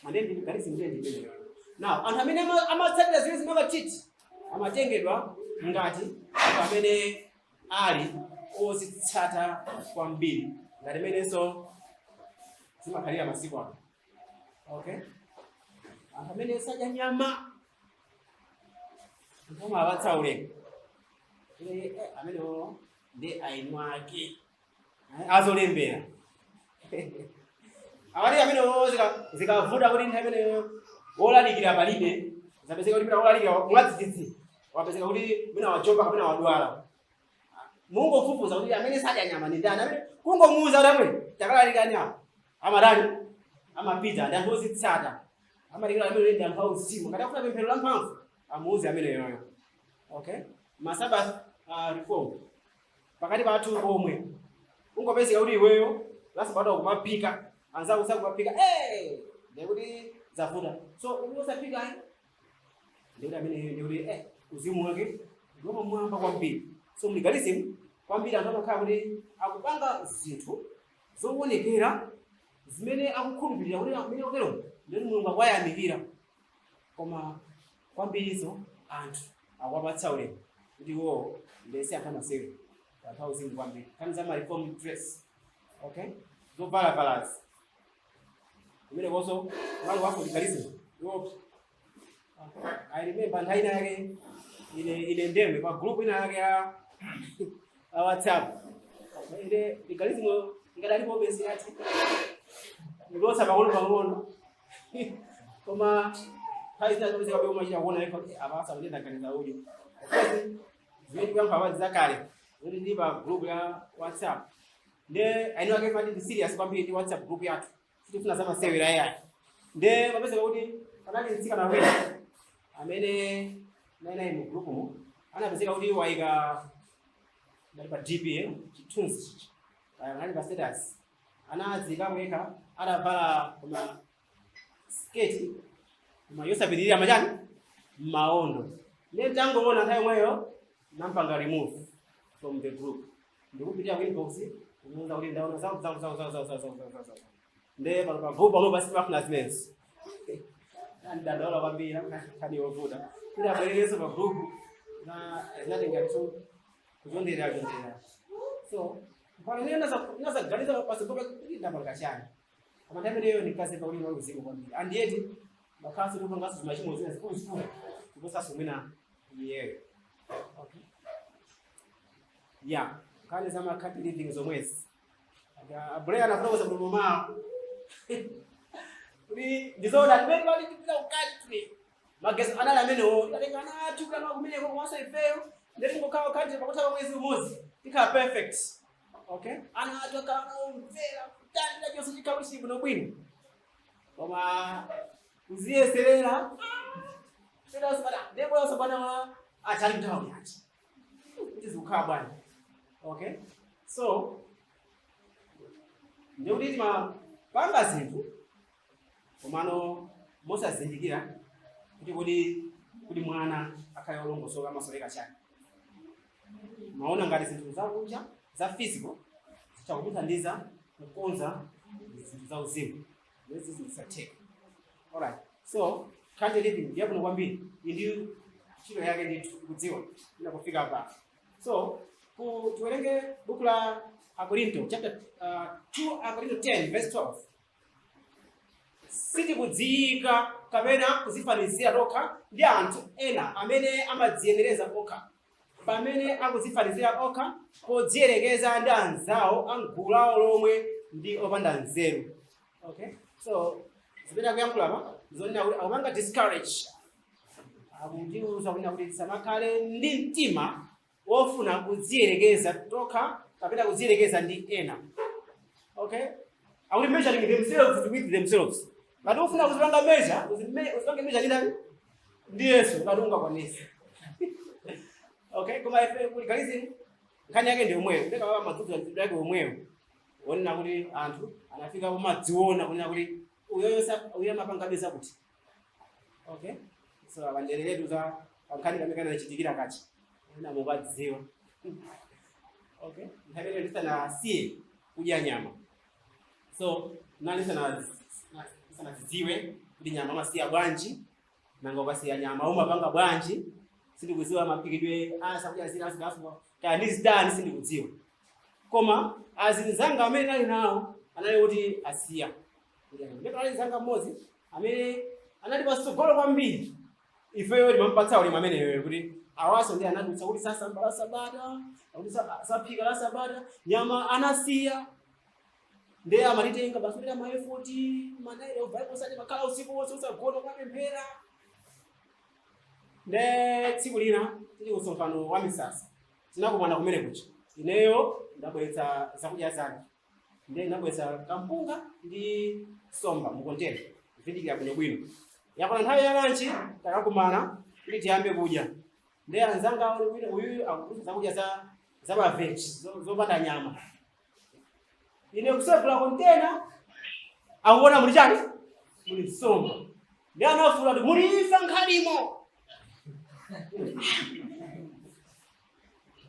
mandendi legalism. Ndendi imeneyo. Now anthu amene amatsatira zimene zimakachiti amatengedwa ngati anthu amene ali ozitsata kwambiri, ngati imenenso zimakhalira masiku ano. Okay, anthu amene sadya nyama, anthu amawapatsa ulemu, amenewo ndi ainu ake azolembera awati amenewo. Zikavuta kuti nthawi imeneyo wolalikira palibe, zapezeka kuti mina wolalikira mwadzidzidzi wapezeka kuti mina wajopa kapena wadwala, mungofufuza kuti amene sadya nyama ndi ndani, amene kungomuuza kuti amwe takalalikani apo, amatani? Amapita. Ndi anthu ozitsata, amalikira amene ndi anthu auzimu. Ngati akufuna pemphero la mphamvu, amuuze amene yoyo. Okay, ma Sabbath reform pakati pathu pomwe, ungopezeka kuti iweyo la sabata kumapika, anzako sakumapika, ndikuti zavuta. So usapika ayi, ndikuti amene ndikuti uzimu wake ndiwapamwamba kwambiri. So legalism kwambiri anthu amakhala kuti akupanga zinthu zoonekera zimene akukhulupirira kuti amene otero ndikuti Mulungu akuwayamikira, koma kwambirizo anthu akuwapatsa ulemu kuti iwowo ndese anthu amasewera, anthu auzimu kwambiri. Nkhani za ma reform dress, okay, zovalavalazi kumene konso malo wako legalism iwo. I remember nthawi ina yake ine ndemwe pa group ina yake ya WhatsApp, ine legalism ingadalipo besi yati ndilotsa pang'ono pang'ono, koma nthawi zina zopezeka be umachita kuona yekha kuti apa asakuti ndaganiza udyo. Of course zimene tikuyankha apa zakale, zoti ndi pa group ya WhatsApp, nde aino ake fati ndi serious kwambiri ndi WhatsApp group yathu, sitifuna zamasewera yayi. Nde papezeka kuti panali mtsikana wina amene nayi mu group mu, anapezeka kuti wayika ndali pa DP, chithunzi chichi kaya anali pa status, anadzika yekha atavala koma sketi koma yosapitirira machani maondo. Ndiye tangoona nthawi yomweyo nampanga remove from the group, ndikupitira ku inbox kumuuza kuti ndaona zawo zawo zawo zawo zawo zawo zawo zawo zawo, nde pano pa group pano pasi pafuna zimenezi. Ndandaula kwambiri, nkhani yovuta kuti abwererenso pa group na zinatenga tu kuchonderera chonderera. So pano ine nazaganiza pasogolo kuti ndapanga chani, koma nthawi imeneyo ndinkaziva kuti ndinali uzimu kwambiri, and yet makhaso ndikupanganso zimachimo zina zikuluzikulu kuposanso mwina iyeyo. Okay, yeah, nkhani za ma country living zomwezi abule anafotokoza kuti mamawo kuti ndizoona timene pali tipita ku country, magezo anali amenewo, tatenga ana athu kuti anawa kumeneko, komanso ifeyo ndeti ngokhala country pakutha mwezi umodzi tikhala perfect. Okay, ana athu akhala omvera, kutandira chonse chikhala chili bwinobwino, koma kuziyeserera ndebweraso pana atali nthawi yanji kuti zikukhala bwanji. Okay, so ndikuti timapanga zinthu komano mosazindikira kuti mwana akhale olongosoka amasoleka chani. Maona ngati zinthu zakunja za physical zitakuthandiza kukonza zinthu za uzimu, lezi zisatheka. Alright, so country living ndiyabwino kwambiri, iyi ndi ntchito yake ndithu kudziwa inakufika pa. So ku tiwerenge buku la Akorinto chapter 2 Akorinto 10 verse 12: "Sitikudziyika kapena kudzifanizira tokha ndi anthu ena amene amadziyenereza okha. Pamene akudzifanizira okha podziyerekeza ndi anzawo a mgulu lawo lomwe, ndi opanda nzeru." Okay, so zimene akuyankhula apa zonena kuti akupanga discourage, akutiuza kunena kuti tisamakhale ndi mtima wofuna kudziyerekeza tokha kapena kudziyerekeza ndi ena. Okay. Akuti measuring themselves with themselves. Ngati ufuna kuzipanga measure, uzipange measure ndi ndani? Ndi Yesu, ngati ungakwanise. Okay, koma ife ku legalism nkhani yake ndi yomweyo. Ndeka baba madzudzo yake omweyo. Wonena kuti anthu anafika pomadziona kunena kuti uyoyo uyo amapangabe zakuti. Okay? So abandereretu za kankhani kamene kanachitikira kachi. Ena mukadziwa. Okay? Nthawi imene ndisanasiye kudya nyama. So nali sanazidziwe kuti nyama amasiya bwanji, nanga ukasiya nyama umapanga bwanji, sindikudziwa maphikidwe a zakudya zina zikafu kaya ndizitani, sindikudziwa. Koma azinzanga amene ali nawo anali kuti asiya kudya nyama. Ndipo anali nzanga mmodzi amene anali patsogolo kwambiri. Ifeyo timampatsa ulemu ameneyo kuti awaso ndi anadutsa kuti sasamba la Sabata, kuti saphika la Sabata, nyama anasiya. Ndiye amatitenga basi kupita ma effort manaire Bible study, makhala usiku wonse usagona kumapemphera. Nde tsiku lina tili kusonkhano wa misasa, tinakumana kumene kucha. Ineyo ndabweretsa zakudya zanga, ndiye ndabweretsa kampunga ndi somba mukontena kuvindikira bwinobwino. Yakwana nthawi ya lunch, takakumana kuti tiyambe kudya. Ndiye anzanga uyu akugulitsa zakudya za ma veg zopanda nyama. Ine kusegula kontena, akuona muli chani? Muli nsomba. Ndi anafula kuti muli imfa nkhalimo.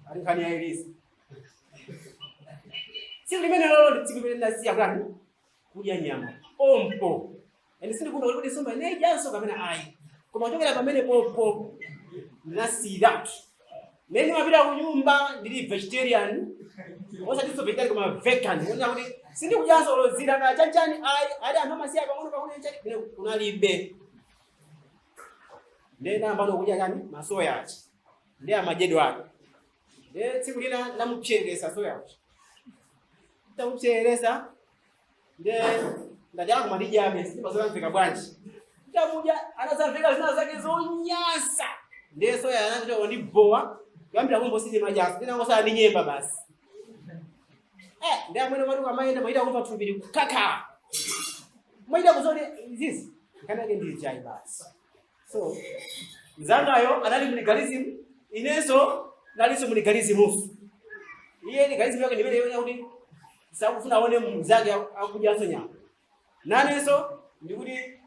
Ali nkhani ya Elisa. Tsiku limene lolo ndi tsiku limene ndinasiya kutani? Kudya nyama pompo. Ende sindikuona kuti nsomba inaijanso kapena ayi, koma kuchokera pamene popo ndinasiyiratu. Mmene ndimapita ku nyumba ndili vegetarian, osatinso vegetarian koma vegan, kunena kuti sindikudyanso lozira kaya chanchani ayi. Ali anthu amasiya pang'ono pang'ono chani, kumene kunalibe. Ndiye nayamba kudya chani? Masoya achi. Ndiye amadyedwe ake. Ndiye tsiku lina ndamupsereresa soya uchi. Ndamupsereresa, ndiye ndadya koma ndidyabe, sindimazamveka bwanji. Ndamudya, anazamveka zina zake zonyasa. Ndiye soya anachita wandibowa kuyambira pompo sindimadyaso, ndinangosala ndi nyemba basi. Ndi amwene matu kamayenda maita kumva thupi kukaka, maita kuzoti izizi nkhani yake ndi chai basi. So mzangayo anali mu legalism, inenso nalinso mu legalism. Iye legalism yake ndimene yoona kuti sakufuna aone mzake akudyanso nyama. Nanenso ndikuti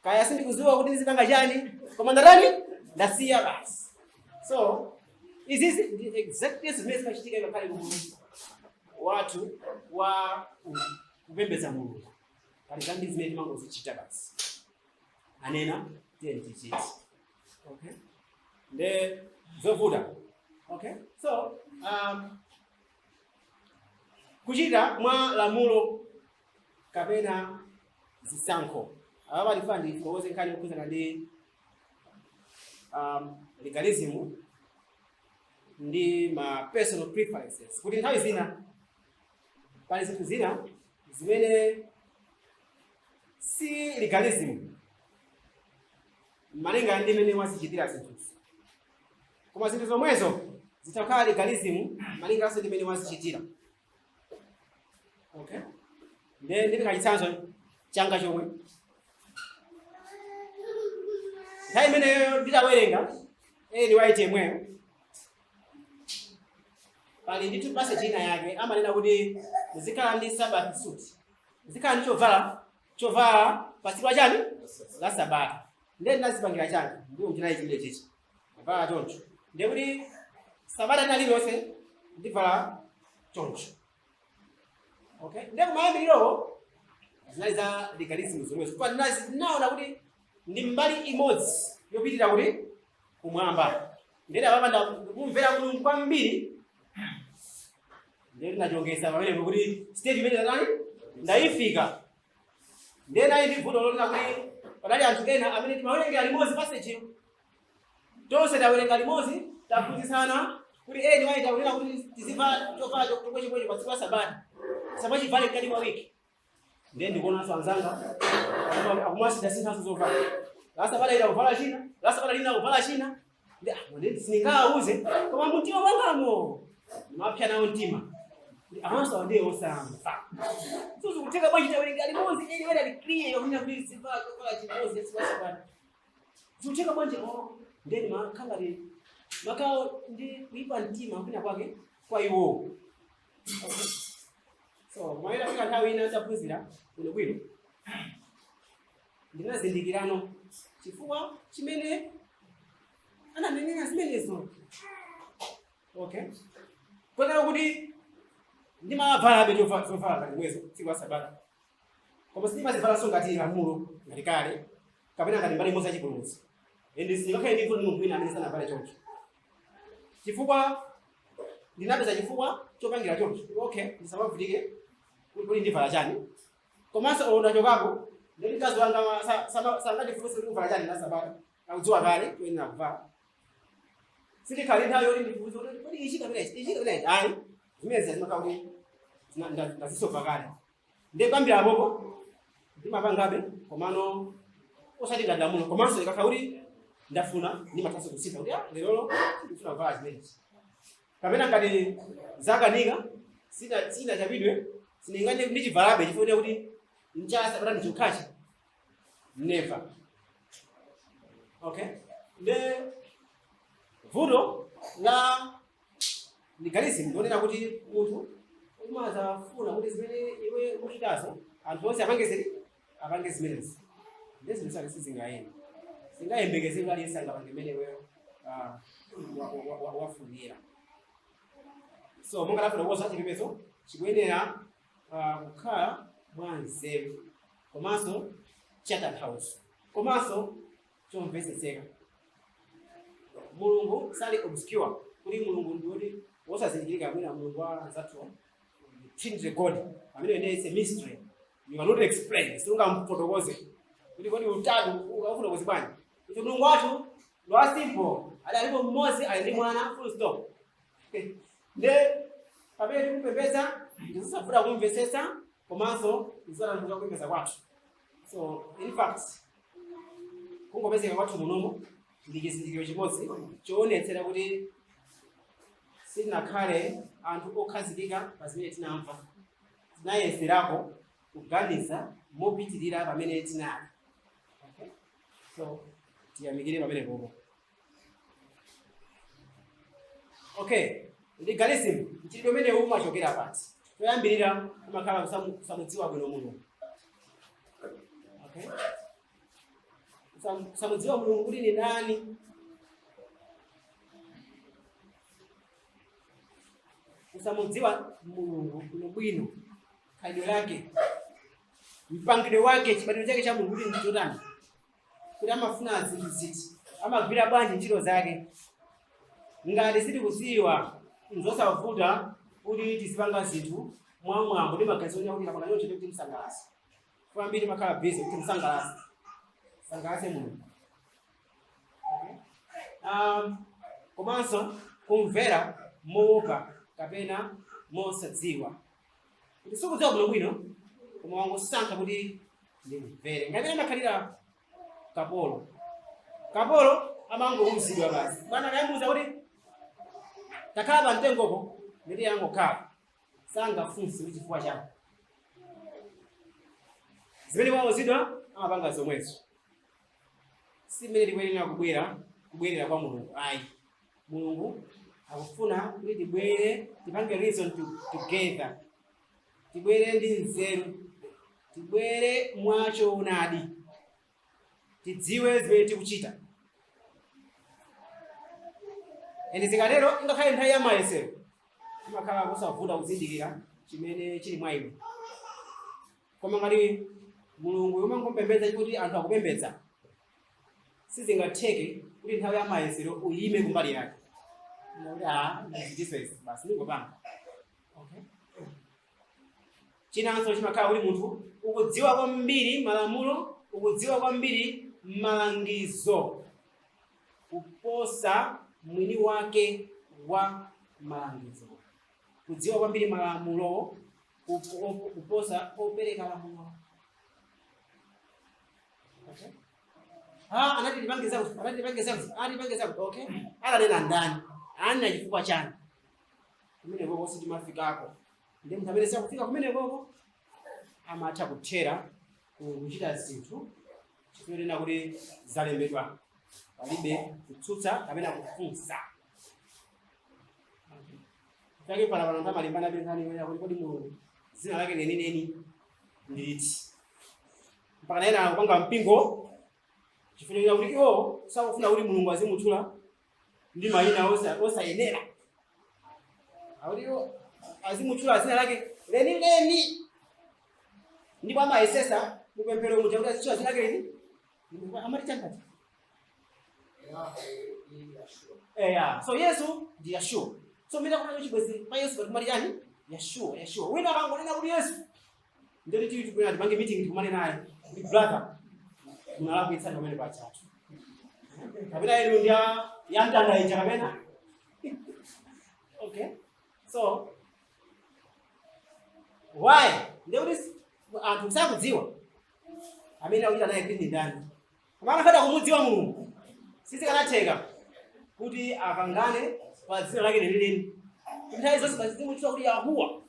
kaya sindikudziwa kuti ndizipanga chani, koma ndatani? Ndasiya basi. So izizi ndi exactly zimene zimachitika ngakhale ku wathu wa kupembedza Mulungu. Pali zambiri zimene timangozichita basi, anena tiye tichite. Okay, nde zovuta. Okay, so kuchita mwa lamulo kapena zisankho. Apa palifuna ndifotokoze nkhani yokhudzana ndi legalism ndi ma personal preferences, kuti nthawi zina pali zinthu zina zimene si legalism malinga ndi mmene wazichitira zinthuzo, koma zinthu zomwezo zitakhala legalism malinganso ndi mmene wazichitira. Okay, ndiye ndipika chitsanzo changa chomwe nthawi imeneyo nditawerenga Ellen White yemweyo. Pali ndithu passage ina yake amanena kuti muzikhala ndi Sabbath suit, muzikhala ndi chovala pa tsiku lachani? La Sabata. Ndiye ndinazipangira changa, ndiwo mchinayi chimene chichi vala choncho. Ndiye kuti Sabata lina lililonse ndivala choncho. Okay, ndiye kumayambirirowo zinali za legalism zomwezo, chifukwa ndinaona kuti ndi mbali imodzi yopitira kuti kumwamba. Ndiye apapa ndikumvera Mulungu kwambiri. Ndiye ndinachongesa pamenepo kuti stage imene nani ndayifika. Ndiye nali ndi vuto lonena kuti panali anthu ena amene timawerengera limodzi passage, tonse tawerenga limodzi, taphunzitsana kuti eni wayi takunena kuti tizivala chovala chomwe chomwecho pa tsiku la Sabata, samachivale mkati mwa wiki. Ndiye ndikuonanso anzanga akumasintha-sinthanso zovala, la Sabata ila kuvala china, la Sabata lina kuvala china. Ndi ah, ndiye sindingawauze, koma mumtima mwangamo ndimapsa nawo mtima. Kuti awanso ndiye osamva. So zikutheka bwanji tawerenga limodzi ili wena ali clear yokunena kuti zivala chovala chimodzi tsiku la sabata. Zikutheka bwanji oh ndeni makhalari makawo ndi kuipa mtima kwina kwake kwa iwo. Okay. So mayera fika nthawi ina ndaphunzira bwino bwino. Ndinazindikirano chifukwa chimene ananenera zimenezo. Okay. Kotero kuti ndimavalabe zovala ngati mwezo tsiku la sabata. Koma sindimazivalanso ngati lamulo ngati kale kapena ngati mbali imodzi ya chipulumutso. Ende sindingakhale ndi mfundo munthu wina amene sanavale choncho. Chifukwa ndinapeza chifukwa chopangira choncho. Okay, ndisamavutike kuti ndivala chani. Komanso olo ndachokako ndeti mkazi wanga sangandifunse kuti uvala chani la sabata. Akudziwa kale kuyenera kuvala. Sindikhale nthawi yoti ndifunse kuti kodi ichi kapena ichi, ichi kapena ichi. Ayi, zimene zimakhala kuti ndazisova kale. Ndiye kuyambira apopo ndimapangabe komano osati ngati lamulo komanso ikakhala kuti ndafuna ndimathanso kusintha kuti ah lerolo ndikufuna kuvala zimenezi. Kapena ngati zakanika sina chapidwe sindingati ndichivalabe chifukwa kuti nchasabata ndi chokhachi never. Okay, nde vuto la legalism ndionena kuti munthu umazafuna kuti zimene iwe ukuchitazo anthu onse apange zili apange zimenezi. Ndi zinthu zake sizingayende, singayembekezere kuti aliyense angapange imene iweyo wafunira. So monga tafotokoza, chipembedzo chikuyenera kukhala mwa nzeru komanso chatanthauzo komanso chomvetsetseka. Mulungu sali obscure kuti Mulungu ndi woti wosazindikirika, mwina Mulungu wa anzathu Trinity God amene ine it's a mystery you cannot explain, sungamfotokoze kuti kodi utatu ungafotokoze bwanji. Ife Mulungu wathu ndi wa simple, ali alipo mmodzi, ali ndi mwana, full stop. Nde pamene tikupembedza ndizosavuta kumvetsetsa komanso ndizotanthauza kupembedza kwathu. So in fact kungopezeka kwathu munomo ndi chizindikiro chimodzi choonetsera kuti sitinakhale anthu okhazikika pa zimene tinamva, tinayeserako kuganiza mopitirira pamene tinali. Okay? So tiyamikire pamene popo. Okay, legalism mchitidwe umene umachokera pati? Choyambirira umakhala kusamudziwa bwino Mulungu. Okay, kusamudziwa Mulungu kuti ni ndani, kusamudziwa Mulungu bwinobwino, khalidwe lake, mpangidwe wake, chibadwidwe chake cha Mulungu kuti ndichotani, kuti amafuna zinthu ziti, amagwira bwanji ntchito zake. Ngati sitikudziwa, nzosavuta kuti tizipanga zinthu mwamwambo ndi maganizo onena kuti kapanga choncho kuti msangalase. Kwambiri makhala busy kuti msangalase sangalase Mulungu. Okay? Komanso kumvera moopa kapena mosadziwa, kuti sikudziwa bwinobwino koma wangosankha kuti ndimvere. Ngati amakhalira kapolo, kapolo amangouzidwa basi, bwana akamuuza kuti takhala pa mtengopo, nditi angokhala, sangafunse kuti chifukwa chani. Zimene wauzidwa amapanga zomwezo. Si mmene tikuyenera kubwerera kwa Mulungu ayi. Mulungu akufuna kuti tibwere, tipange reason together, tibwere ndi nzeru, tibwere mwachoonadi, tidziwe zimene tikuchita. Ende zikatero, ingakhale nthawi ya mayesero, imakhala kusavuta kuzindikira chimene chili mwa iwe. Koma ngati Mulungu umangompembedza kuti anthu akupembedza, sizingatheke kuti nthawi ya mayesero uyime kumbali yake kuti ah ndichitiso izi basi ndingopanga. Okay, chinanso chimakhala kuti munthu ukudziwa kwambiri malamulo, ukudziwa kwambiri malangizo kuposa mwini wake wa malangizo, kudziwa kwambiri malamulo kuposa opereka lamulo. Okay? Ah, anati tipange zakuti, anati tipange zakuti, anati tipange zakuti. Okay, ananena ndani? Anena chifukwa chani? Kumene koko sitimafikako. Ndi munthu amene sakufika kumenekoko amatha kuthera kuchita zinthu chifukwa kuti zalembedwa, palibe kutsutsa kapena kufunsa. Chake pala pano amalimbana nkhani imene kuti kodi Mulungu dzina lake lenileni ndi liti, mpaka ena akupanga mpingo chifukwa kuti iwo sakufuna kuti Mulungu azimutchula ndi mayina osayenera, akuti iwo azimutchula dzina lake lenileni, ndipo amayesesa mupemphero muja kuti azitchula dzina lake leni. Amati chani? Eya, so Yesu ndi Yeshua. So mina kuna chibwezi pa Yesu pati kumati chani? Yeshua, Yeshua. Wina akangonena kuti Yesu, ndeti tili tikwena tipange meeting, tikumane naye kuti, "Brother, munalakwitsa pamene pachatu," kapena inu ndi ya mtanda ija kapena. Okay, so why? Ndekuti anthu sakudziwa amene akuchita naye kuti ndi ndani. Koma akafuna kumudziwa Mulungu, sizikanatheka kuti akangane pa dzina lake lenileni, nthawi zonse bazimutchula kuti Yahuwa.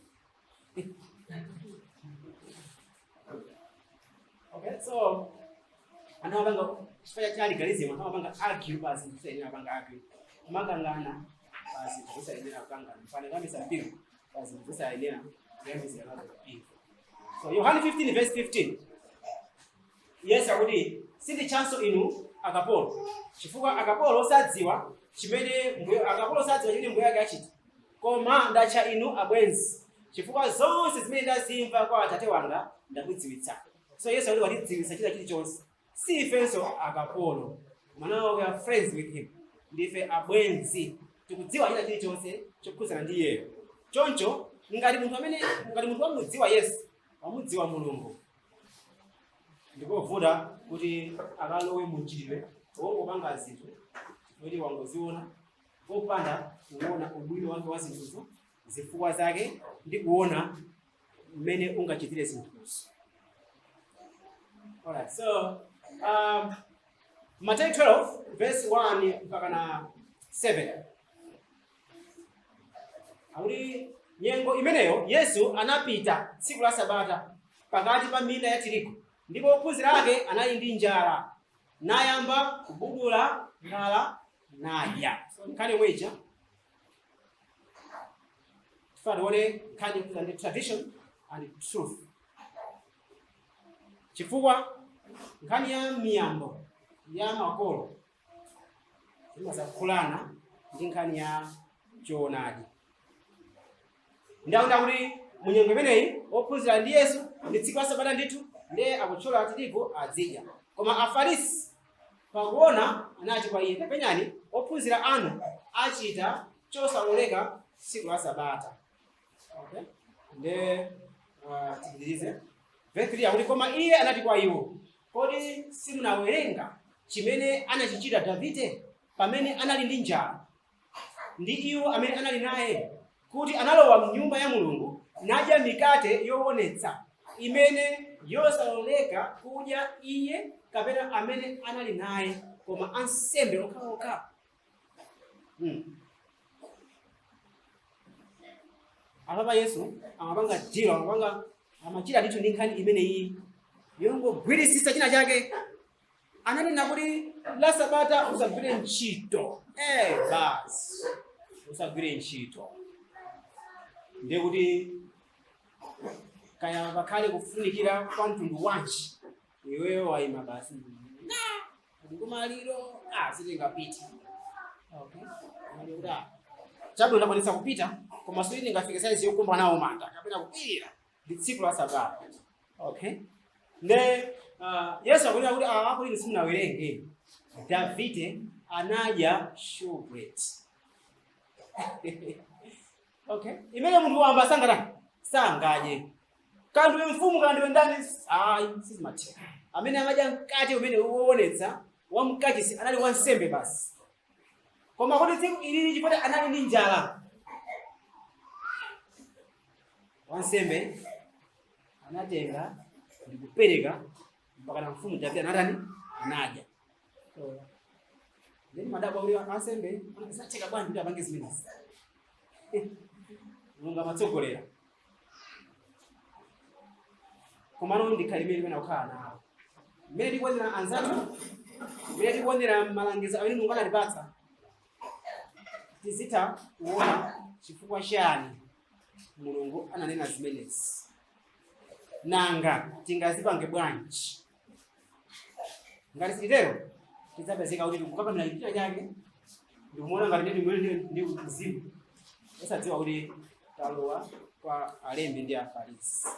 Okay, so anthu amapanga chifukwa cha legalism, anthu amapanga argue pa zinthu zosayenera kupanga argue, kumakangana pa zinthu zosayenera kukangana, mfane kuyambisa mpingo pa zinthu zosayenera kuyambisira nazo mpingo. So Yohane 15 verse 15, Yesu akuti, "Sinditchanso inu akapolo, chifukwa akapolo sadziwa chimene mbuye ake achita, koma ndatcha inu abwenzi, chifukwa zonse zimene ndazimva kwa Atate wanga ndakudziwitsa." So Yesu akuti watidziwitsa china chilichonse. Si ifenso akapolo, koma now we are friends with him, ndife abwenzi, tikudziwa china chilichonse chokhudzana ndi iyeyo. Choncho ngati munthu wamudziwa Yesu, wamudziwa Mulungu, ndikovuta kuti akalowe munjidwe wongopanga zinthu kuti wangoziona popanda kuona ubwino wake wa zinthuzo, zifukwa zake, ndi kuona mmene ungachitire zinthuzo. Alright, so Matthew 12 verse 1 mpaka na 7 akuti, nyengo imeneyo Yesu anapita tsiku la Sabata pakati pa minda ya tirigu, ndipo ophunzira ake anali ndi njala, nayamba kubudula ngala nadya. So nkhani yomwe ija, tifuna tione nkhani yokhudza ndi tradition and truth, chifukwa nkhani ya miyambo ya makolo imazakhulana ndi nkhani ya choonadi. Ndaona kuti munyengo imeneyi ophunzira ndi Yesu, ndi tsiku la Sabata ndithu, ndiye akuthyola tirigu azidya. Koma Afarisi pakuona anati kwa iye, "Tapenyani, ophunzira anu achita chosaloleka tsiku la Sabata." Okay, nde tipitirize. Verse 3 akuti, koma iye anati kwa iwo, "Kodi simunawerenga chimene anachichita Davide pamene anali ndi njala, ndi iwo amene anali naye, kuti analowa mnyumba ya Mulungu nadya mikate yoonetsa, imene yosaloleka kudya iye kapena amene anali naye, koma ansembe okhaokha?" Apapa Yesu amapanga deal, amapanga, amachita ndithu ndi nkhani imeneyi yongogwirisisa china chake. Ananena kuti la Sabata usagwire ntchito. Basi, usagwire ntchito, ndiye kuti kaya pakhale kufunikira kwa mtundu wanji, iweyo wayima basi kuti kumaliro sitingapite. Okay, maliro kuti chabwino, ndakwanitsa kupita, koma sindingafike saizi yokumba nawo manda kapena kupirira, ndi tsiku la Sabata. Okay, nde Yesu akunena kuti akuti simunawerenge Davide anadya showbread, okay, imene munthu wamba sangatani, sangadye, kandiwe mfumu, kandiwe ndani, ayi, sizimatheka. Amene amadya mkate umene woonetsa wamkachisi anali wansembe basi. Koma kuti tsiku ilili, chifukwa anali ndi njala, wansembe anatenga ndikupereka mpaka na mfumu Davide anatani? Anadya. So then madabwa kuti ansembe zatheka bwanji kuti apange zimenezi? Mulungu amatsogolera. Komano ndikhale imene imene kukhala nawo, mmene tikuonera anzathu, mmene tikuonera malangizo amene Mulungu anatipatsa, tizitha kuona chifukwa chani Mulungu ananena zimenezi, nanga tingazipange bwanji. Ngati sititero, tidzapezeka kuti tikukakamira chinthu chake, ndikumuona ngati ndi mzimu, osadziwa kuti talowa kwa alembi ndi Afarisi.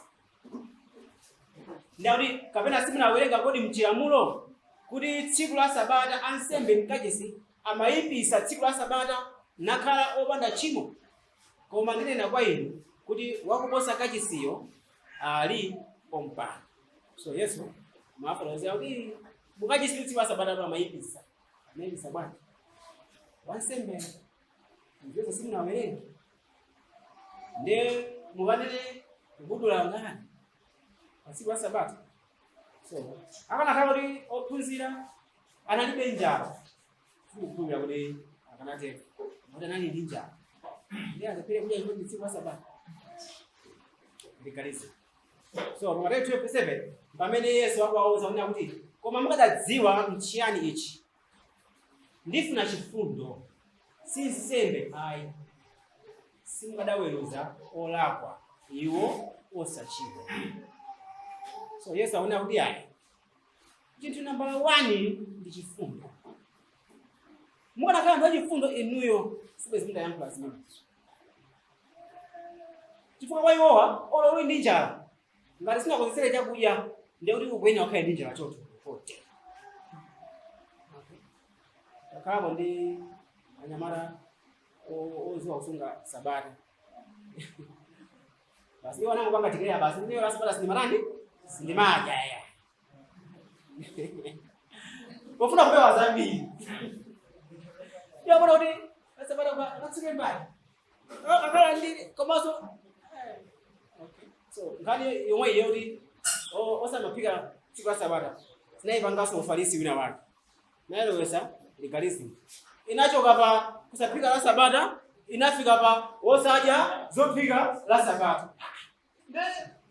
Ndakuti kapena simunawerenga kodi mchilamulo kuti tsiku la Sabata ansembe mkachisi amayipisa tsiku la Sabata nakhala opanda tchimo? Koma ndinena kwa inu kuti wakuposa kachisiyo ali pompano. So Yesu mafotokozera kuti mukachisi tsiku la Sabata amayipisa. Amayipisa bwanji? Wansembe ndizo simunawerenga? Nde mukanene kubudula ngani pa tsiku la Sabata? So akanakhala kuti ophunzira analibe njala, sikukhulupirira kuti akanatero, kuti anali ndi njala ndi akapere kudya chimodzi tsiku la Sabata. Legalism. So pa Mateyu 12:7 pamene Yesu akuwauza kunena kuti, "Koma mukadadziwa mchiyani ichi, ndifuna chifundo, si nsembe ayi, simukadaweruza olakwa iwo osachimwa." So Yesu akunena kuti ayi, chinthu nambala 1 ndi chifundo. Mukanakhala anthu achifundo inuyo, sibwezi mundayankhula zimenezo, chifukwa kwa iwowa, olo uli ndi njala, ngati sinakonzesere chakudya, ndiye kuti ukuyenera ukhale ndi njala choto chote. Takhalapo ndi anyamata oziwa kusunga Sabata. Basi, iwo anangopanga declare basi, ndiyo la Sabata sindimatani, sindimadya ya, pofuna kupewa zambiri. Iwo akuona kuti la Sabata katsuke mbali akhala ndi komanso okay. So nkhani yomwe iye kuti osamaphika tsiku la Sabata zinayipanganso Ufarisi wina wake, nayilowesa legalism. Inachoka pa kusaphika la Sabata, inafika pa osadya zophika la Sabata. Nde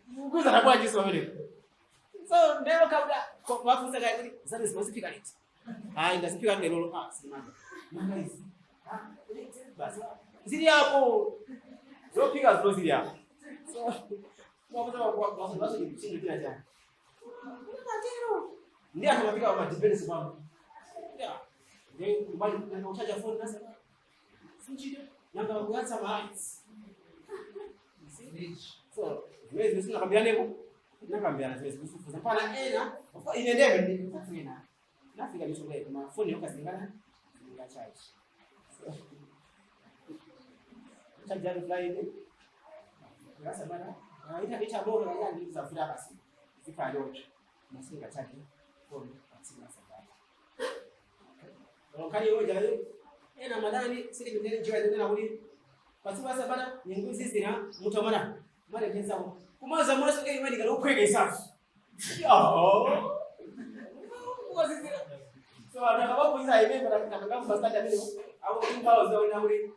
mukuzana bwanji so pamenepo? So ndero kauda wafunsa kaya kuti zanu zimaziphika liti? Hayi, ndaziphika lero. Ah, simanga manga izi. Ah, basi zili apo, zophika zilo zili apo. So mwakuza wafunsa chinthu china chake ndi anthu amafika pa dependence kwanu. Yeah, ndi mbali nanga uchaja phone nasa sinchito, nanga kuyatsa ma lights. So zimene zinakambiraneko, tinakambirana zimene zikufufuza mpana ena. Of course, ine ndeme ndi ena nafika misongo koma phone yoka zingana zinga charge. So charge yake Friday ngasa bana ita ita moto kaya ndi zafuta basi zikhala choncho, masinga charge phone patsiku la Sabata. Nkhani yomwe jayo ena madani sili njira zinena kuti patsiku la Sabata nyengo zizira munthu amana malengezako kumaza mulaso ke imene kana uphwekesaso ukazizira. So anthu imene takangamba amene ako kumphawa zaona kuti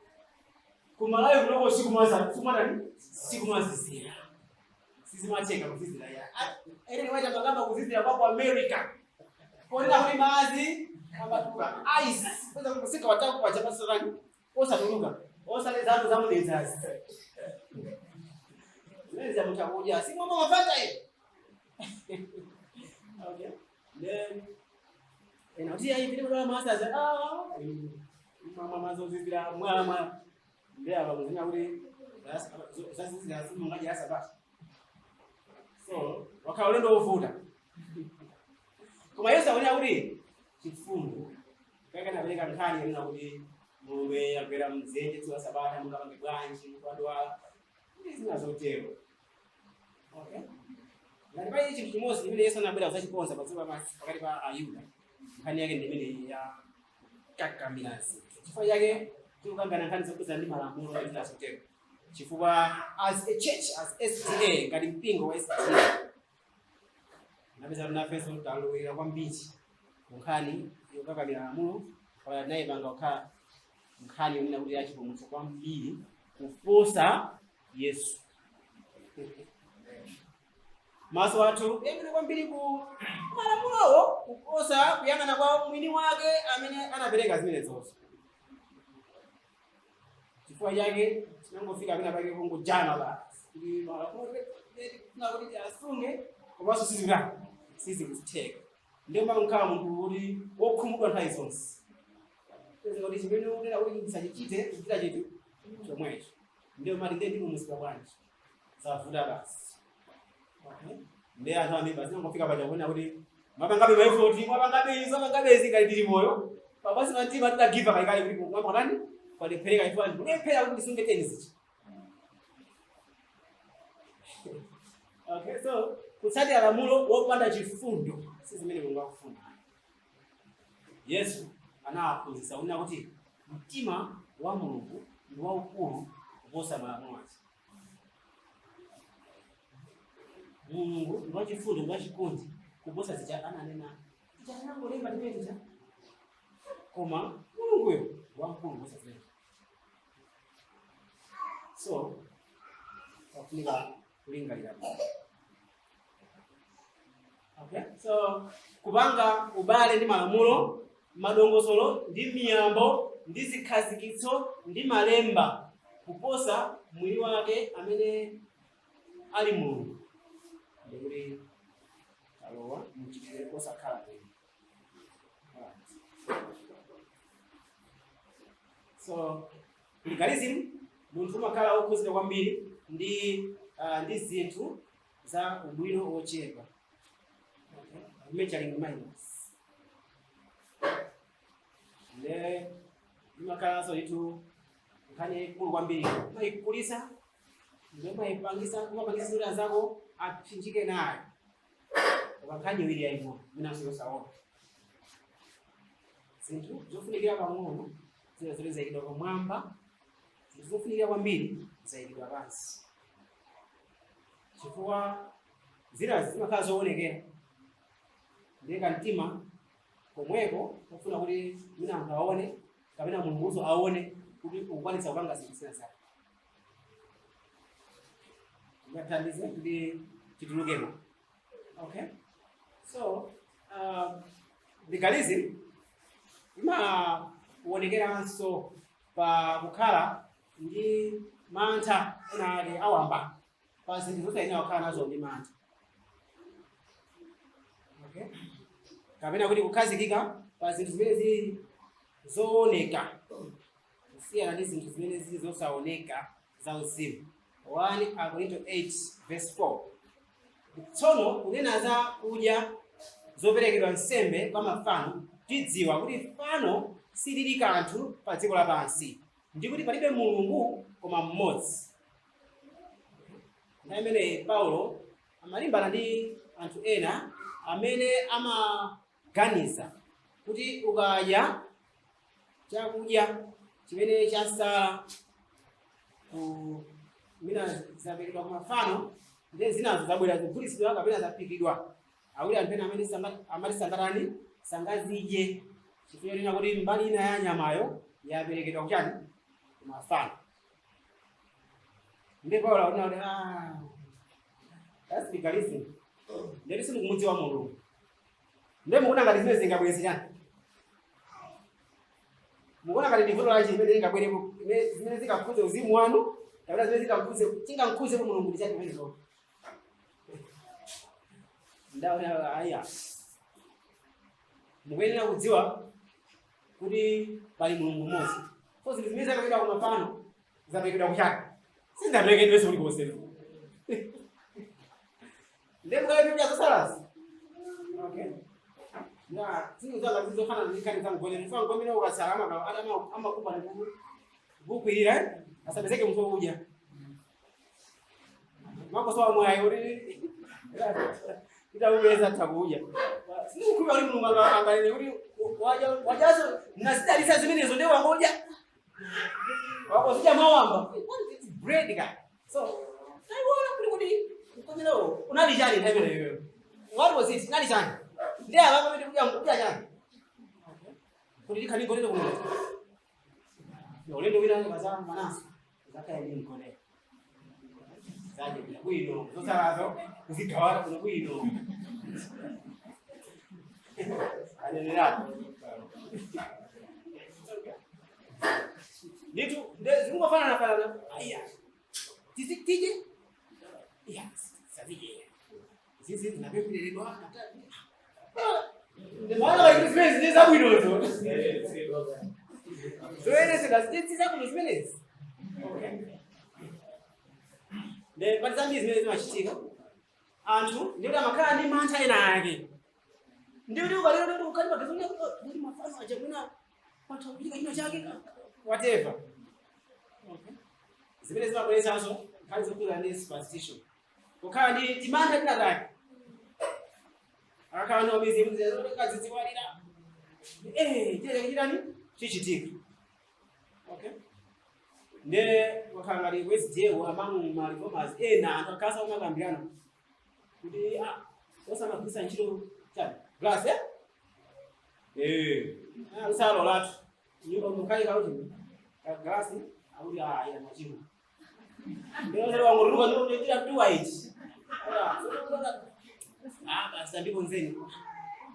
kumalawi kunoko sikumaza sikumatani sikumazizira, sizimacheka kuzizira ya ene waita makamba kuzizira kwa ku America konena kuti madzi amatuka ice kweza kusika wataku kwa chapa sotani osatuluka osale zanu zamudedzazi zimene zamutakuja simwama mafanta eh. Okay, then ena kuti ayi vile mwana masaza ah mama mazozizira mwama ndi apa muzina kuti zazizira simungaja Sabata. So wakhala ulendo wovuta, koma Yesu akunena kuti chifundo kaka napereka nkhani yanena kuti ng'ombe yagwera mdzenje tsiku la Sabata, mungapange bwanji? Munthu wadwala ndi zina zotero. Okay, ngati pali chinthu chimodzi chimene Yesu anabwera kudzachikonza pa dziko lapansi pakati pa Ayuda, nkhani yake ndi imene ya kakamira zinthu. Chifukwa chake tikukambirana nkhani zokhudzana ndi malamulo ndi zina zotero, chifukwa as a church, as SDA, ngati mpingo wa SDA, napeza kuti nafenso talowera kwambiri ku nkhani yokakamira lamulo, pala tinayipanga kukhala nkhani yonena kuti yachipulumutso kwambiri kuposa Yesu. Maso athu kuyang'ana kwambiri ku malamulowo kuposa kuyang'ana kwa mwini wake amene anapereka zimenezonso. Chifukwa chake tinangofika amene apake kungojama basi kuti malamulo tifuna kuti asunge, komanso sizikutani, sizikutheka. Ndiyo makukhala munthu kuti wokhumudwa nthawi zonse, kuti chimene unena kuti ndisachichite, kuchita chinthu chomwecho. Ndiyo mati ndiye ndipulumutsidwa bwanji? Zavuta basi. Okay, ndiye anthu ambiri basi angofika paja kuona kuti mwapangabe ma effort, mwapangabe izo, mwapangabe izi, ngati tili moyo papasi mantima tidagiva kalikali kuti mwamba tani kwalephereka ife anthu kulephera kuti ndisunge 10 zichi. Okay, so kutsatira lamulo wopanda chifundo si zimene Mulungu akufuna. Yesu anawaphunzitsa kunena kuti mtima wa Mulungu ndi waukulu kuposa malamulo ake. Mulungu ndi wachifundo, ndi wachikondi kuposa zija ananena, zija anangolemba timene tija, koma Mulunguyo wamkulu kuposa zimene. So pafunika kulingalira bwino. Okay, so kupanga ubale ndi malamulo, madongosolo ndi miyambo ndi zikhazikitso ndi malemba kuposa mwini wake amene ali Mulungu, ndikuti talowa mchitidwe osakhala bwino. Alright. So legalism, munthu umakhala wokhuzidwa kwambiri ndi zinthu za ubwino wochepa. Okay, measuring minus ne imakhalanso ndithu nkhani yaikulu kwambiri, umayikulisa ndi umayipangisa, umapangisa kuti anzako apsinjike nayo, koma nkhani iwiri yaying'ono mwinanso yosaona. Zinthu zofunikira pang'ono zina zoti zayikidwa pamwamba, zinthu zofunikira kwambiri zayikidwa pansi, chifukwa zinazi zimakhala zoonekera. Ndiye kamtima komweko kufuna kuti mwina anthu aone kapena Mulunguzo aone kuti ukukwanitsa kupanga zinthu zina zake, ngathandize kuti chitulukemo. Okay, so legalism imaonekeranso pa kukhala ndi mantha ena ake awamba pa zinthu zosayenera kukhala nazo ndi mantha. Okay, kapena kuti kukhazikika pa zinthu zimene zili zooneka kusiyana ndi zinthu zimene zili zosaoneka za uzimu. 1 Akorinto 8 verse 4: Tsono kunena za kudya zoperekedwa nsembe kwa mafano, tidziwa kuti fano silili kanthu pa dziko lapansi, ndi kuti palibe Mulungu koma mmodzi. Nthawi imeneyi Paulo amalimbana ndi anthu ena amene amaganiza kuti ukadya chakudya chimene chasala ku mina zaperekedwa ku mafano, ndiye zinazo zabwera zogulitsidwa kapena zaphikidwa, akuti anthu ena amene amati sangatani, sangazidye chifukwa chonena kuti mbali ina ya nyamayo yaperekedwa kuchani, ku mafano. Ndiye Paulo akunena kuti, ah, that's legalism, ndiye simukumudziwa Mulungu. Ndiye mukuona ngati zimene zingabweze chani? Mukuona ngati ndi vuto lachi limene lingabwerepo, zimene zingakhuze uzimu wanu kapena zimene zingakhuze, chingamkhuze Mulungu ndi chani pamenepo? Ndaona aya, mukuyenera kudziwa kuti pali Mulungu mmodzi. So zinthu zimene zaperekedwa ku mafano zaperekedwa kuchani? Sizingaperekedwenso kulikonse. Ndiye mukalephera zosalazi. Okay, na zinthu zanga zizofanana ndi nkhani za mgonero. Mfa mgonero ukasala amakupa ndikukwirira asapezeke munthu wokudya, makosowa mwayi kuti itaupeza takudya. Sindikukhulupirira kuti Mulungu anganene kuti wajaso nasidalisa zimenezo, ndiye wangodya wakozidya mwawamba. It's bread ka. So taiona kuti mgonero unali chani nthawi imeneyo? What was it? Unali chani? Ndiye apa pamene kudya chani kuti tikhale mgonero kuno? Ulendo wina kazaa manaso zakaya ndi mgonero. Zadye bwino zotsalazo kuzigawana bwino bwino. Aneneratu nditu zikungofanana fanana. Aya, tije iya sazije zizi zinapembereredwa. Mwana wa zimene zine zabwinozo zoyeresera zine zabwino zimenezi. Okay, pali zambiri zimene zimachitika. Anthu ndikuti amakhala ndi mantha ena ake, ndikuti ukalero kuti ukhali magazi kuti mafano aja mwina patha kuchitika china chake, whatever. Okay, zimene zimabweretsanso nkhani zokhudzana ndi superstition, kukhala ndi timantha tina take. Akakhala ndi mizimu kazidziwalira, china chake chitani chichitika. Okay, nde wakhala ngati ku SDA among ma reformers ena, anthu akhala kumakambirana kuti osamagwiritsa ntchito chani, glass, usalolatu nyumba mukhale kauti glass, akuti ila machimo ndio wanguruka ndio ndira tuwa ichi. Basi andikonzeni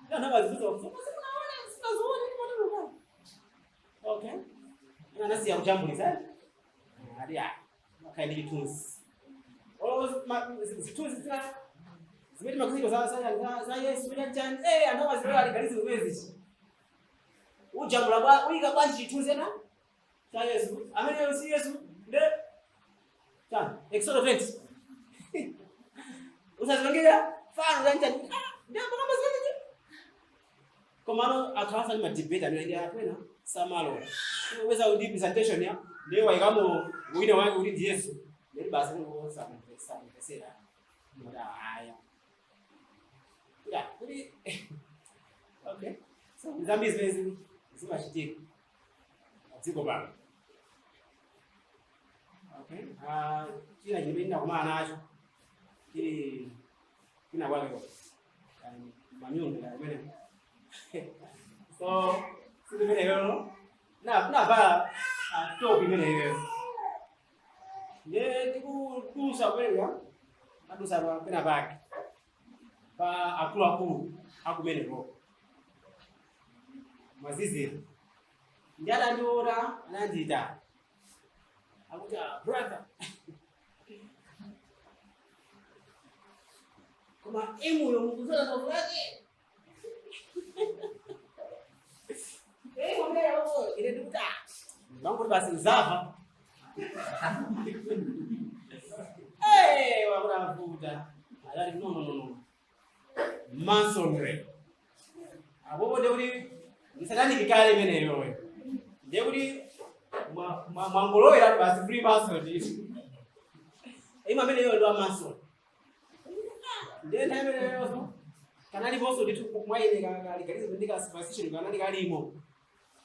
ndio nabazifuza sinaona sinazoona ni. Okay, anasiya kujambulisa ati makhale ndi chithunzi, zithunzi zina zimene timakhulupirira za Yesu chani. Anthu amazilola aligalizi zimenezi. Ujambula bwa uyika bwanji chithunzi ena cha Yesu amene si Yesu? Nde chani, Exodus 20, usazipangire fano chani chani. Nde makamba zimenezi, komano akhala ndi ma debate amene ndi akwena samalo weza ndi presentation ya ndiye waikamo wina wake kuti ndi Yesu, ndi basi kungosamvesera kuti aya ya kuti. Okay, so zambiri zimene zimachitika dziko pano. Okay, china chimene ndinakumana nacho chili kwina kwakeko manyungu kumene, so siku imeneyo navala top imeneyo, nde tikudusa kumeneka, adusa pena pake pa akuluakulu akumeneko mazizira, ndi atandiona anandiita akuti, "Brother, koma emuyo mukuzola tovu lake." Ine ndikuti manguti basi nzava wakulavuta. Adati, "No, no, no, no, masonry apopo ndekuti ndi satanic kale imeneyoyo, ndekuti mwangolowera basi free mason ima ameneyo ndo amason." Ndiye nthawi imeneyoso kanaliponso ndithu mwaine kaligalizo ndika superstition kanali kalimo.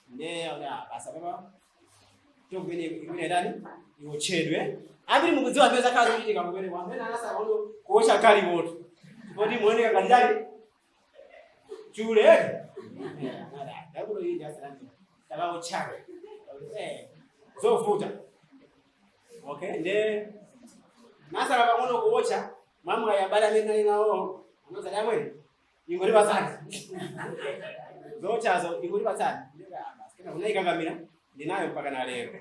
Ndiye basa papa tokumene imene tani iwotchedwe. Ambiri mukudziwa zimene zakhala zikuchitika kumene amene anasaka uno kuwotcha galimoto chipoti muoneka ngati chani, chule. Galimoto iyi ndi takawotchana zovuta. Okay, nde nasala pang'ono kuwotcha, mwamwayi abale amene nali nawo anozati, "Amwene, ingoti patsani zotchazo, ingoti patsani." Kena kunayikangamira ndinayo mpaka na lero.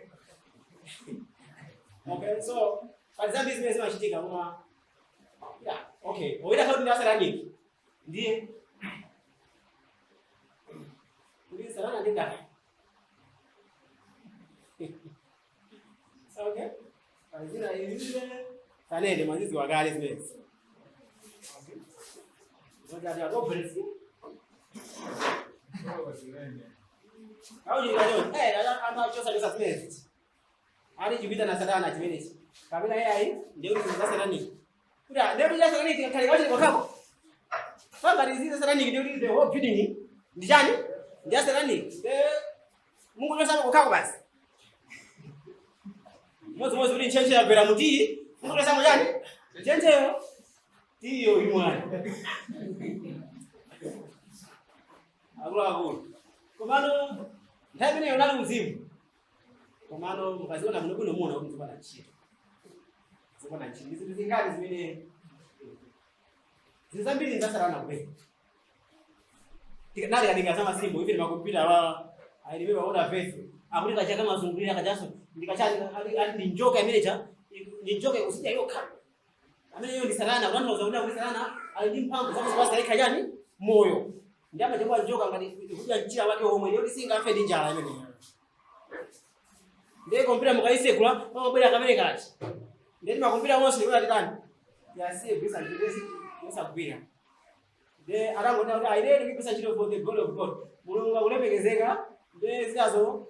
Okay, so pali zambiri zimene zimachitika, koma yeah, okay, oyita kuti ndi a satanic, ndiye kuti satana ndi ndani? Okay, pali zina izi sanene mazizi wakale zimenezi. Okay, zoti ati akobresi anthu achosachosa zimenezi ali chikuita na satana chimenechi kapena iyayi, ndiye kuti za satanic, kuti ndiye kuti za satanic khale kachili kwakako pangati izi za satanic, ndiye kuti the whole building ndi chani, ndi ya satanic. Mungu chosaka kwakako basi modzimodzi kuti ntchentche yagwera mutiyi, Mungu chosaka chani, ntchentcheyo tiyo imwani. Akuluakulu, komano nthawi imeneyo unali uzimu, komano mukaziona muno bwino muona kuti zopanda ntchito. Zikuona ntchito ndi zinthu zingati zimene zinthu zambiri za satana kumene nali kadinga za masimbo, even makompyuta awawa. I remember ona verse akuti kachaka mazungulira kachaso ndikachani ali ndi njoka imene cha ndi njoka ikusidya yokha. Amene iyo ndi satana, kutanthauza kuti satana ali ndi mphamvu zakuzipasa yekha chani moyo, ndi amachekwa njoka ngati ikudya mchira wake omwe, ndiyo singafe ndi njala imeneyo. Ndiye kompyuta mukayisegula pamabwera kamene kachi, ndiye makompyuta onse ndikuti tani yasiye kugwisa ntchito yosagwira. Ndiye atangonena kuti aine ndikugwisa ntchito for the glory of God, Mulungu akulemekezeka, ndiye zinazo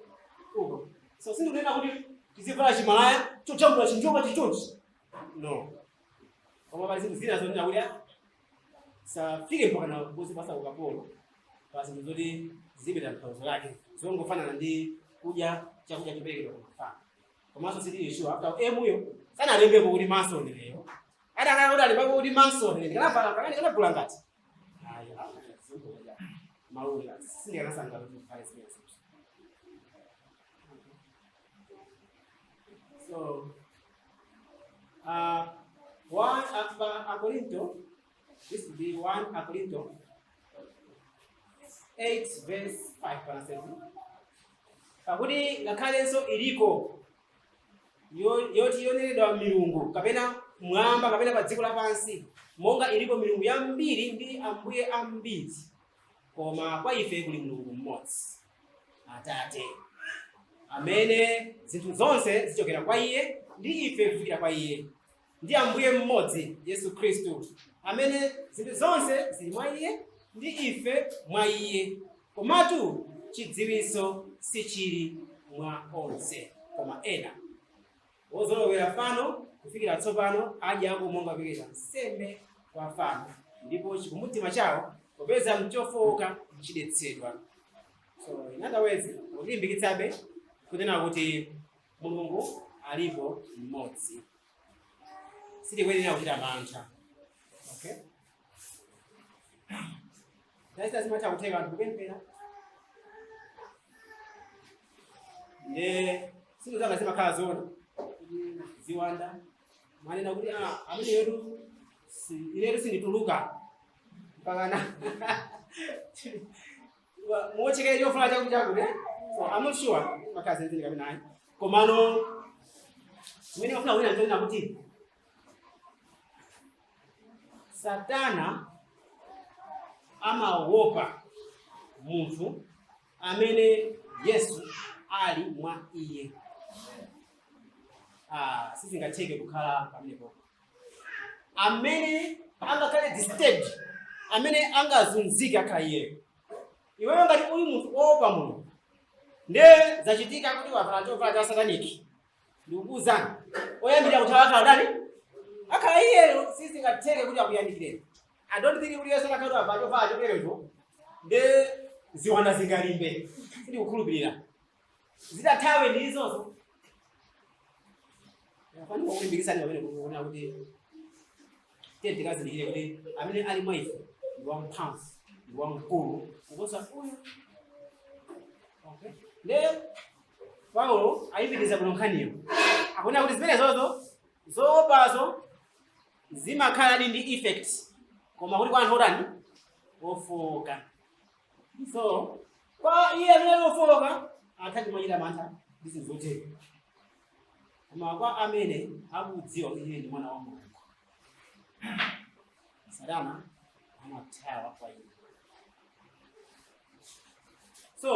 uko. So sindikunena kuti tizivala chimalaya chochambula chinjoka chichonchi, no, koma pali zinthu zina zonena kuti safike mpaka na kuzipasa ukapolo pa zinthu zoti zilibe tanthauzo lake, zongofanana ndi kudya chakudya choperekedwa ku mafano. Komanso sitili sure, after emuyo sanalembepo kuti mason leyo adakala kuti alembapo kuti mason, ndikanavala pakani kanagula ngati ayi maula sindikanasanga kuti ndivale zimenezo. So 1 Akorinto, this will be 1 Akorinto 8 verse 5 panaseti, pakuti ngakhalenso iliko yoti yonenedwa milungu kapena mwamba kapena pa dziko lapansi, monga iliko milungu yambiri ndi ambuye ambiri, koma kwa ife kuli Mulungu mmodzi, Atate, amene zinthu zonse zichokera kwa iye, ndi ife kufikira kwa iye, ndi Ambuye mmodzi Yesu Khristu, amene zinthu zonse zili mwa iye, ndi ife mwa iye. Komatu chidziwitso sichili mwa onse, koma ena wozolowera fano kufikira tsopano adyako monga kupereka nsembe kwa fano, ndipo chikumbumtima chawo, popeza mchofowoka, chidetsedwa. So in other words, kutilimbikitsabe kunena kuti Mulungu alipo mmodzi, sitikuyenera kuchita mantha. Okay, Daisa zimatha kutheka anthu kupemphera nde zinthu zanga zimakhala zona kuti ziwanda manena kuti ah, amene yetu inetu sindituluka mpakana muochekere chofuna chakuti chakuti, eh? So I'm not sure makhala zenzeni kapena ayi, komano zimene mafuna kunena nchonena kuti Satana amaopa munthu amene Yesu ali mwa iye. Ah, sizingatheke kukhala pamenepo. Amene angakhale disturbed, amene angazunzike akhala iyeyo. Iweyo ngati uli munthu oopa Mulungu, ndiye zachitika kuti wavala chovala cha satanic, ndikukuwuzani, oyambirira kuthawa akhala ndani? Akhala iyeyo. Sizingatheke kuti akuyandikireni. I don't think kuti Yesu akakhala wavala chovala choterecho nde ziwanda zingalimbe. Sindikukhulupirira zitathawe ndi izozo. Fani kukulimbikitsani pamene kuona kuti tiye tikazindikire kuti amene ali mwa ife ndi wamphamvu, ndi wamkulu kuposa uyu. Okay, nde Paulo ayipitiriza kuno nkhaniyo, akuona kuti zimenezozo zoopazo zimakhala ndi effect, koma kuti kwa anthu otani? Ofoka. So kwa iye amene ali ofoka atha kumachita mantha ndi zinthu zotere, koma kwa amene akudziwa kuti iye ndi mwana wa Mulungu, Satana amathawa kwa iye. So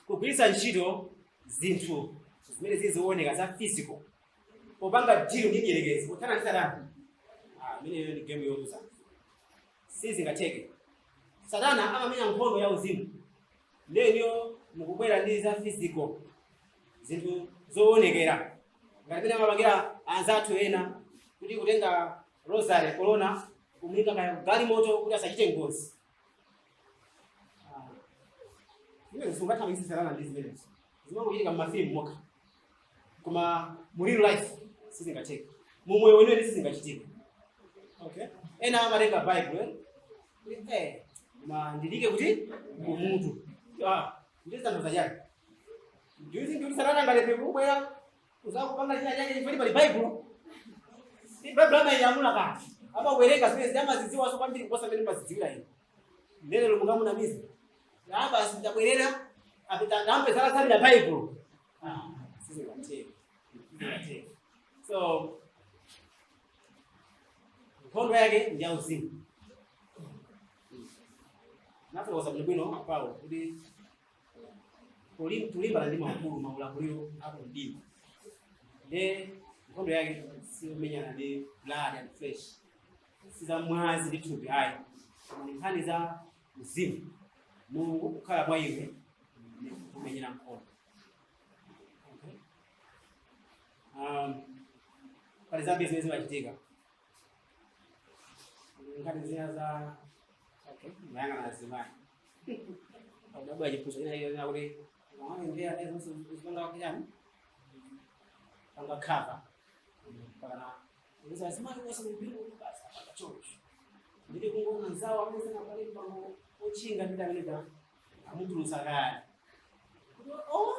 kugwiritsa ntchito zinthu zimene zizioneka za physical popanga deal ndi mdierekezi, kuthana ndi Satana, ah, imeneyo ndi game yoluza, sizingatheke. Satana amamenya nkhondo ya uzimu, ndeniyo mukubwera ndi za physical, zinthu zoonekera, ngati pene amapangira anzathu ena kuti kutenga rosary corona kumuyika kaya galimoto kuti asachite ngozi. Zimene sungathamangitse Satana ndi zimenezo, zimangochitika mmafilimu mokha, koma mu real life sizingatheke, mu moyo weniweni sizingachitike. Okay, ena amatenga Bible, eh? Kuti, koma ndilike kuti kumutu, ah, ndizandoza chani? Do you think kuti Satana angalephe kubwera uzakupanga china chake chifukwa pali Bible? Baibulo amayilamula kanthu, amawerenga zimene amazidziwanso kwambiri kuposa mmene mazidziwira ine. Lero mungamunamize basi ndabwerera nampezala tsamira Baibulo. Ah, sizingatheke, sizingatheke. So nkhondo yake ndi yauzimu. Nafotokoza bwinobwino Paulo kuti tulimbana ndi maukulu, maulamuliro akumdima. Nde nkhondo yake siyomenyana ndi blood and flesh, si za mwazi ndi thupi ayi, koma ni nkhani za mzimu. Mulungu kukhala mwa iwe ndi kumenyera nkhondo. Okay. Pali zambiri zimene zimachitika, nkhani zina za, okay, mayang'ana azimayi akudabwa chiphunzitso china china kuti ndiye zipanga chani, panga cover pakana azimayi wose mpingo basi apanga choncho, nditi kungoona nzawo amene sanapale mpango ochinga nditi amene ta amutulutsa kale kuti, oh,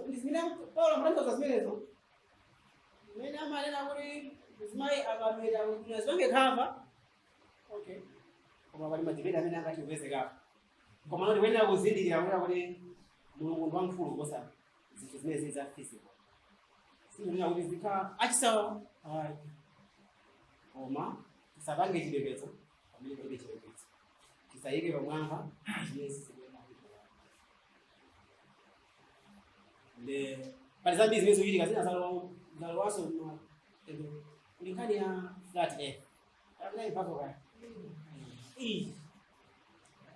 ndi zimene Paulo amatanthauza zimenezo mmene amanena kuti mzimayi akameta azipange cover. Okay, koma pali ma debate amene angati kupezekapo, koma noti kuyenera kuzindikira kunena kuti Mulungu ndi wamkulu kuposa zinthu zimene zili za physical. Sindikunena kuti zikhala achisawa ayi, koma tisapange chipembedzo pamene palibe chipembedzo, tisayike pamwamba zimene sizikuyenera kuchitika. Nde pali zambiri zimene zikuchitika, zina zalowanso kuli nkhani ya flat earth kapena mphamvu kaya iyi.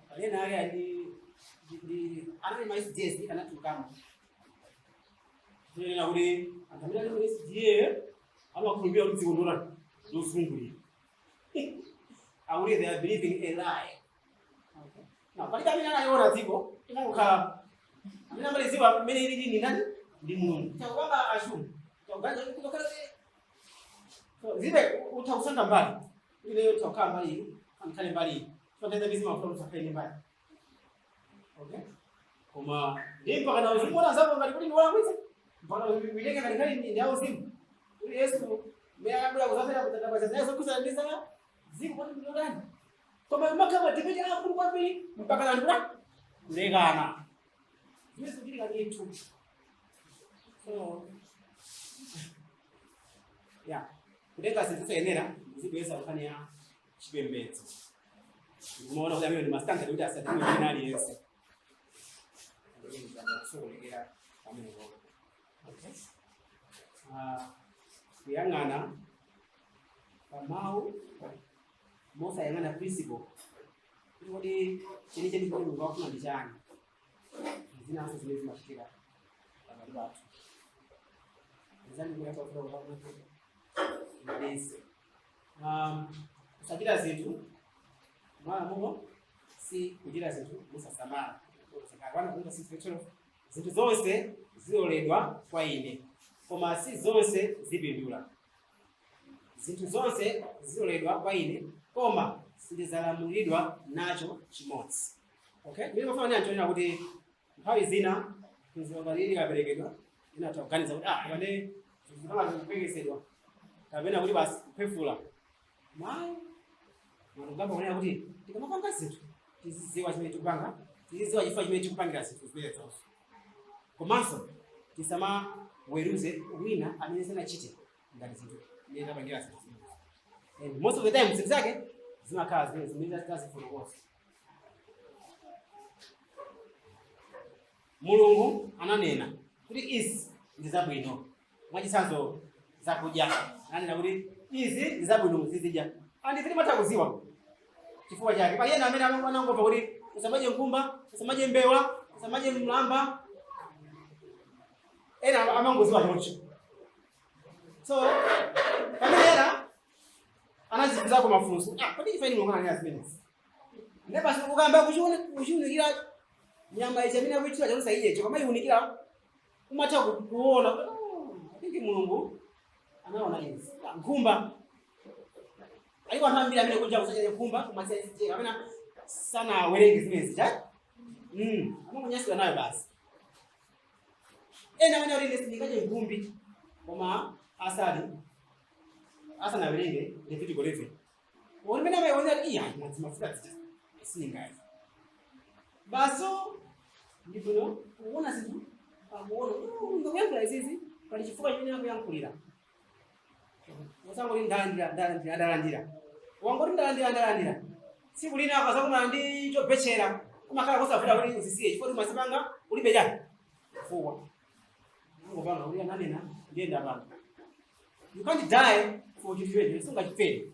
Palena ake ndi anali ma SDA anatulukamo tinena kuti anthu amene ali mu SDA amakhulupirira kuti dziko ndona lozungulira, akuti they are believing a lie. Okay. Now, palibe amene anayiona dziko, imangokhala amene amaliziwa mmene ilili ni ndani? Ndi Mulungu. Takupanga assume, takuganiza kuti kukhala kuti so zibe utha kusankha mbali ineyo, utha kukhala mbali iyi, andikhale mbali iyi, fantaza bizima mafuta usakhale ndi mbali. Okay, koma ndi mpaka na uzimu ona zako ngati kuti ndiwalakwitsa, mpaka uitenge ngati nkhani ndi auzimu kuti Yesu mmene anabwera kuzafera kutandapasa zinazo zokhudzana ndi za dziko kuti ndilotani, koma makhala ma debate akulu kwambiri mpaka na ndikula kulekana zimene zikuchitika ndithu. So yeah, kutenga zinthu zosayenera kuzibweza nkhani ya chipembedzo, ndikumaona kuti amene ndi ma standard kuti asatime wina aliyense kusokonekera pamenepo. Okay. Ah, kuyang'ana pamawu mosayang'ana principle kuti kodi chenicheni chimene Mulungu akufuna ndi chani, zinanso zimene zimachitika pakati pathu. Zani kusachita zinthu mwalamulo si kuchita zinthu mosasamala. 1 6:12, zinthu zonse ziloledwa kwa ine, koma si zonse zipindula. Zinthu zonse ziloledwa kwa ine, koma sindidzalamulidwa nacho chimodzi. Okay, mmene mafana anchonena kuti nthawi zina phunziro ngati ili likaperekedwa, inatha kuganiza kuti ah, kapene zipanga zikupekesedwa kapena kuti basi kuphefula mayi. Matungamba kunena kuti tikamapanga zinthu tizidziwa chimene tikupanga, tizidziwa chifukwa chimene tikupangira zinthu zimenezonso, komanso tisamaweruze wina amene sanachite ngati zinthu imene tapangira zinthu zimenezi. And most of the time zinthu zake zimakhala zimene zimene tazifotokoza. Mulungu ananena kuti izi ndi zabwino, mwachitsanzo zakudya, ananena kuti izi ndi zabwino muzizidya, and ife timatha kuziwa chifukwa chake. Pali ena amene anangomva kuti usamadye nkhumba, usamadye mbewa, usamadye mlamba, ena amangoziwa choncho. So pamene ena anazipizako mafunso, ah, kodi ife Mulungu ananena zimenezi? Ndiye basi ukamba kuchiunikira nyama ichi amene akuitchula chakusa iyecho, kamayiunikira umatha kuona kuti, oh, I think Mulungu anaona izi. Ah, nkhumba, aliko anthu ambiri amene kunja kusacha nkhumba kumatsetseka amene sanawerenge zimenezi cha amangonyasidwa nayo basi. Ena amene kuti ine sindingadye nkhumbi, koma asali Asanawerenge Levitico 11, limene amaionera iya mafuta zija siningayi baso. Ndibwino kuona zinthu pakuona ngakuyankhula izizi, pali chifukwa chimene akuyankhulira. Usangoti ndalandira, ndalandira, ndalandira. Wangoti ndalandira, ndalandira, tsiku lina akazakumana ndi chobetchera, kumakhala kusavuta kuti uzisiye, chifukwa kuti umazipanga ulibe chani chifukwa, angopanga kuti ananena ndiye ndapanga. You can't die for chinthu chimenecho, sungachifere.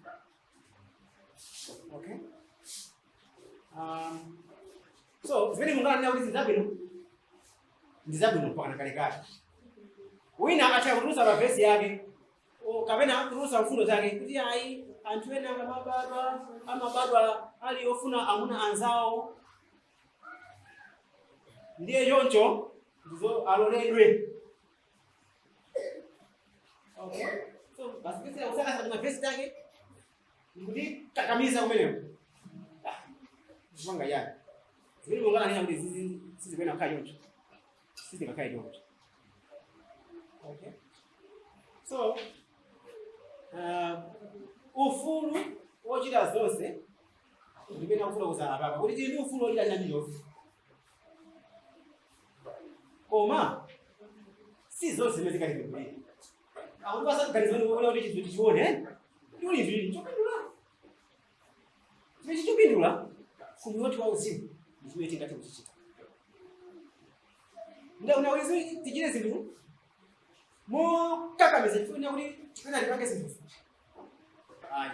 Okay, so zimene munganena kuti zizabwino ndi zabwino mpaka kalekale. Wina atha kutulusa mavesi yake kapena kutulusa mfundo zake kuti ayi, anthu ena akamabadwa amabadwa ali ofuna amuna anzawo, ndiye choncho ndizo aloledwe. Okay, so basi kisira kusakasa mavesi take ndikuti kakamiza kumeneko. Ah, zipanga yani zimene mungananena kuti zizi sizikuena kukhala choncho, sizingakhale choncho. Okay, so ufulu wochita zonse ndimene akufuna kuzala papa, kuti tili ndi ufulu wochita chilichonse, koma si zonse zimene zingatipindulire. Akuti pasaganizo ndikuona kuti chinthu tichione ndiuli chili chopindula, chimene chichopindula kumoyo wathu wauzimu ndi chimene tingathe kuchichita. Ndaona kuti tichite zinthu mokakamiza chifukwa kuti tipena tipange zinthu, ayi,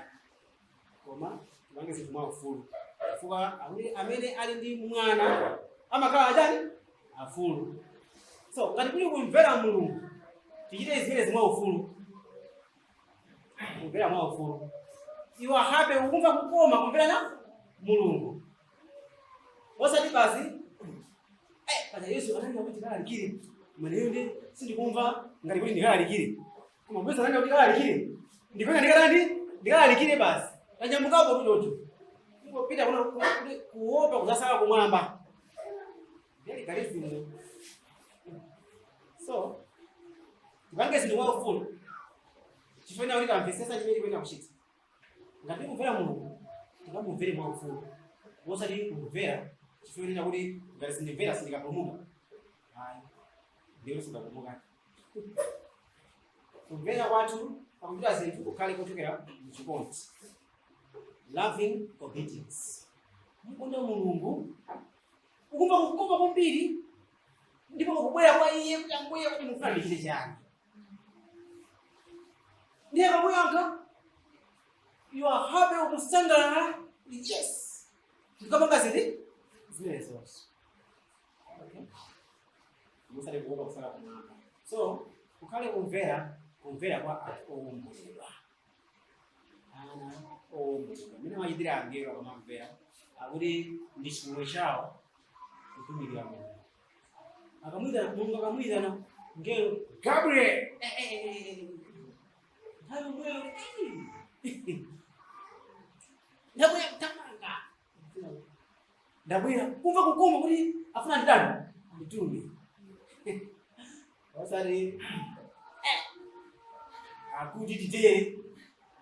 koma tipange zinthu mwaufulu, chifukwa akuti amene ali ndi mwana amakhala achani? Afulu. So ngati kuli kumvera Mulungu, tichite zimenezi mwaufulu, kumvera mwaufulu. You are happy, ukumva kukoma kumvera na Mulungu, osati basi paja Yesu ananena kuti kalalikire, mweneyo ndi sindikumva ngati kuti ndikalalikire, koma Yesu ananena kuti kalalikire, ndikuona ndikalandi ndikalalikire, basi tanyamukapo tuchocho kungopita kuna kuti kuopa kuzasala kumwamba, legalism. So tipange zinthu mwaufulu chifukwa kuti tamvesesa chimene tikuyenera kuchita. Ngati tikumvera Mulungu, tikamumvere mwaufulu, osati kumvera chifukwa kuti ngati sindimvera sindikapulumuka. Ayi, ndiyo sindikapulumuka. Kumvera kwathu pakuchita zinthu kukhale kochokera mchikondi, loving obedience. Mukonda Mulungu, ukumva kukoma kwambiri ndipo ukubwera kwa iye kuti, "Ambuye, kuti mufuna ndichite chani?" Ndiye akamuyankha, you are happy, ukusangalala, yes, ndikapanga ziti zimenezonso. Okay, musati kuopa kusala kumwamba. So kukhale kumvera, kumvera kwa anthu owomboledwa, ana owomboledwa, mmene amachitira angelo akamamvera, akuti ndi chimwemwe chawo kutumikira Mulungu. Akamwitana Mulungu, akamwitana ngelo Gabriel, nthawi yomweyo ndabwera kutamanga, ndabwera kumva kukoma kuti afuna nditani, anditume, osati akuti titere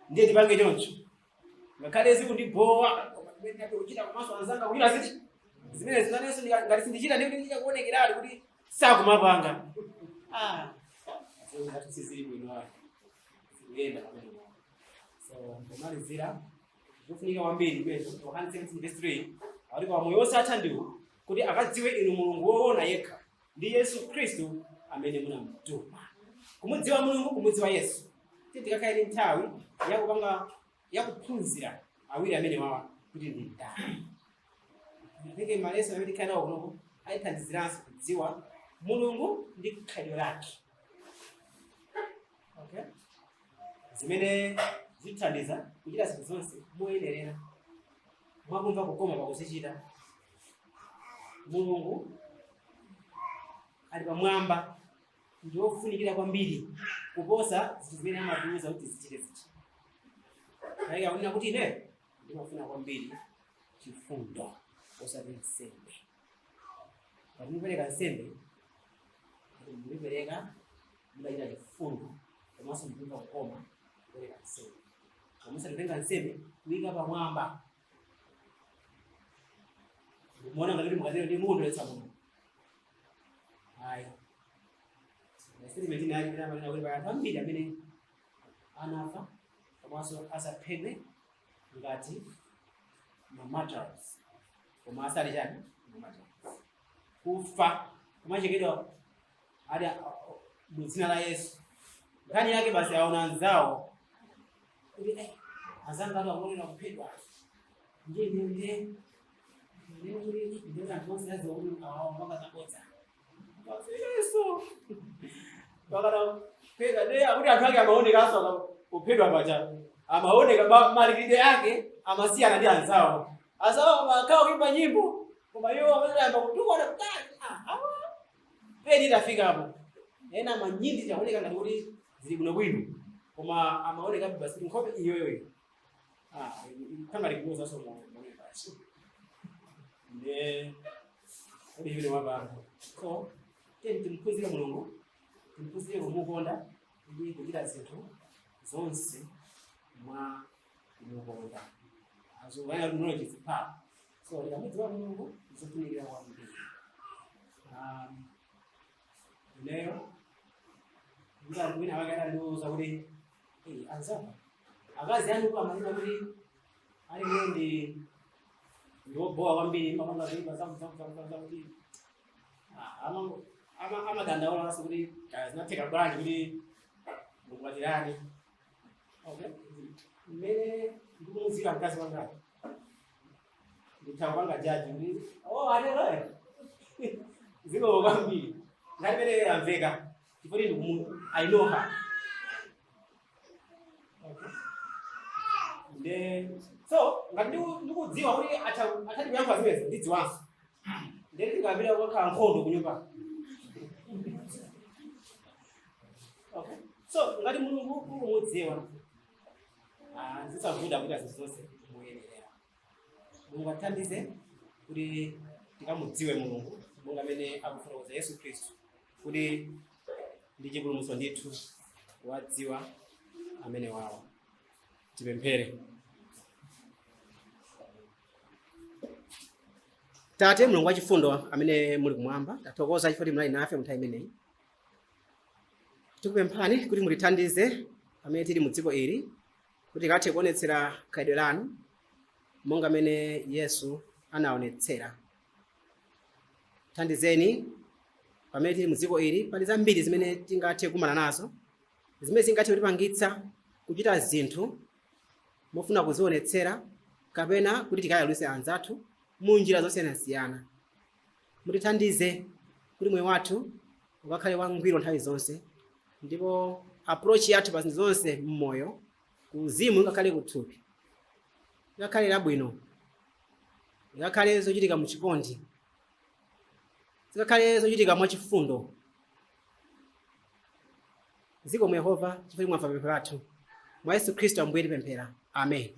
ndiye tipange choncho, ngakhale zikundibowa, koma ndimene kuchita komanso anzanga kuchita ziti zimene zinanenso ngati sindichita ndi kuti ndichita kuonekerali kuti sakumapanga. Ah, zinthu sizili bwino ayi, zikuyenda pamene. So pomalizira, zofunika kwambiri kwezo, Yohane 17 verse 3 akuti, "Kwa moyo wosatha ndiwu, kuti akadziwe inu Mulungu woona yekha ndi Yesu Khristu amene munamutuma." Kumudziwa Mulungu, kumudziwa Yesu. Tiye tikakhale ndi nthawi yakupanga, yakuphunzira awiri amene wawa kuti ndi ndani. Ndike maleso amene tikhale nawo kunoko ayithandiziranso kudziwa Mulungu ndi khalidwe lake, okay, zimene zithandiza kuchita zinthu zonse moyenerera, mwakumva kukoma pakuzichita. Mulungu ali pamwamba, ndi wofunikira kwambiri kuposa zinthu zimene amatiuza kuti tizichite zichi. Kaika kunena kuti, "Ine ndimafuna kwambiri chifundo osati nsembe." Pati mupereka nsembe, kuti mulipereka mudachita chifundo komanso mukumva kukoma kupereka nsembe. Komanso kutenga nsembe kuyika pamwamba. Muona ngati mukatero ndi mukondweretsa Mulungu. Ayi. Statement ina yake amanena kuti pali anthu ambiri amene anafa komanso asaphedwe ngati ma martyrs, koma asali chani? Ma martyrs. Kufa kumachekedwa ali mu dzina la Yesu. Nkhani yake basi aona anzawo kuti anzanga atu akuonera kuphedwa, ndiye ndiye ndiye kuti ndiye anthu onse aziwa kuti awawa mpaka zabodza basi Yesu pakana kuphedwa. Ndiye akuti anthu ake amaonekanso kuphedwa paja, amaoneka maliridwe ake amasiyana ndi anzawo. Anzawo amakhala kuimba nyimbo, koma iwo amayamba kutukwana kutali. Awa peni itafikapo ena manyindi chaoneka ngati kuti zili bwinobwino, koma amaoneka basi kuti nkhope iyoyoyo kangati kuuzaso moyo basi ndiye kuti chimene wapanga. So tiyeni timphunzire Mulungu, timphunzire kumukonda ndi kuchita zinthu zonse mwa kumukonda. Azungu ayenera kuti knowledge is power. So tikamudziwa Mulungu zofunikira kwambiri. Ineyo wina wake anandiwuza kuti, "Hey, anzanga akazi anu amanena kuti ali mwe ndi ndiwobowa kwambiri, mapanga zoyipa zaku zaku zaku zaku zakuti amadandaula naso kuti zinatheka bwanji kuti mukwatirani." Okay, mmene ndikumudziwira mkazi wanga, nditha kupanga judge kuti, oh, atero zikomo kwambiri, ngati pene yamveka chifukwa ndikumu I know her. Okay. Nde so ngati ndikudziwa kuti athati kuyankha zimenezo, ndidziwanso nde ndikapita kukakhala nkhondo kunyumba. Okay, so ngati Mulungu ukumudziwa, zisavuta kuita zinthu zonse moyenerera. Mulungu atithandize kuti tikamudziwe Mulungu monga amene akufotokoza Yesu Khristu kuti ndi chipulumutso ndithu wadziwa amene wawo. Tipemphere. Tate Mulungu wachifundo amene muli kumwamba, tathokoza chifukwa kuti munali nafe mu nthawi imeneyi. Tikupemphani kuti mutithandize pamene tili mu dziko ili kuti tikathe kuonetsera khalidwe lanu monga mmene Yesu anaonetsera. Thandizeni pamene tili mu dziko ili, pali zambiri zimene tingathe kukumana nazo zimene zingathe kutipangitsa kuchita zinthu mofuna kuzionetsera kapena kuti tikayaluse anzathu mu njira zosiyanasiyana. Mutithandize kuti moyo wathu ukakhale wangwiro nthawi zonse, ndipo approach yathu pa zinthu zonse mmoyo, kuuzimu ngakhale kuthupi, ikakhale labwino, ikakhale zochitika muchikondi, zikakhale zochitika mwachifundo. Zikomo Yehova chifukwa mwamva pemphero lathu. Mwa Yesu Khristu Ambuye tipemphera, amen.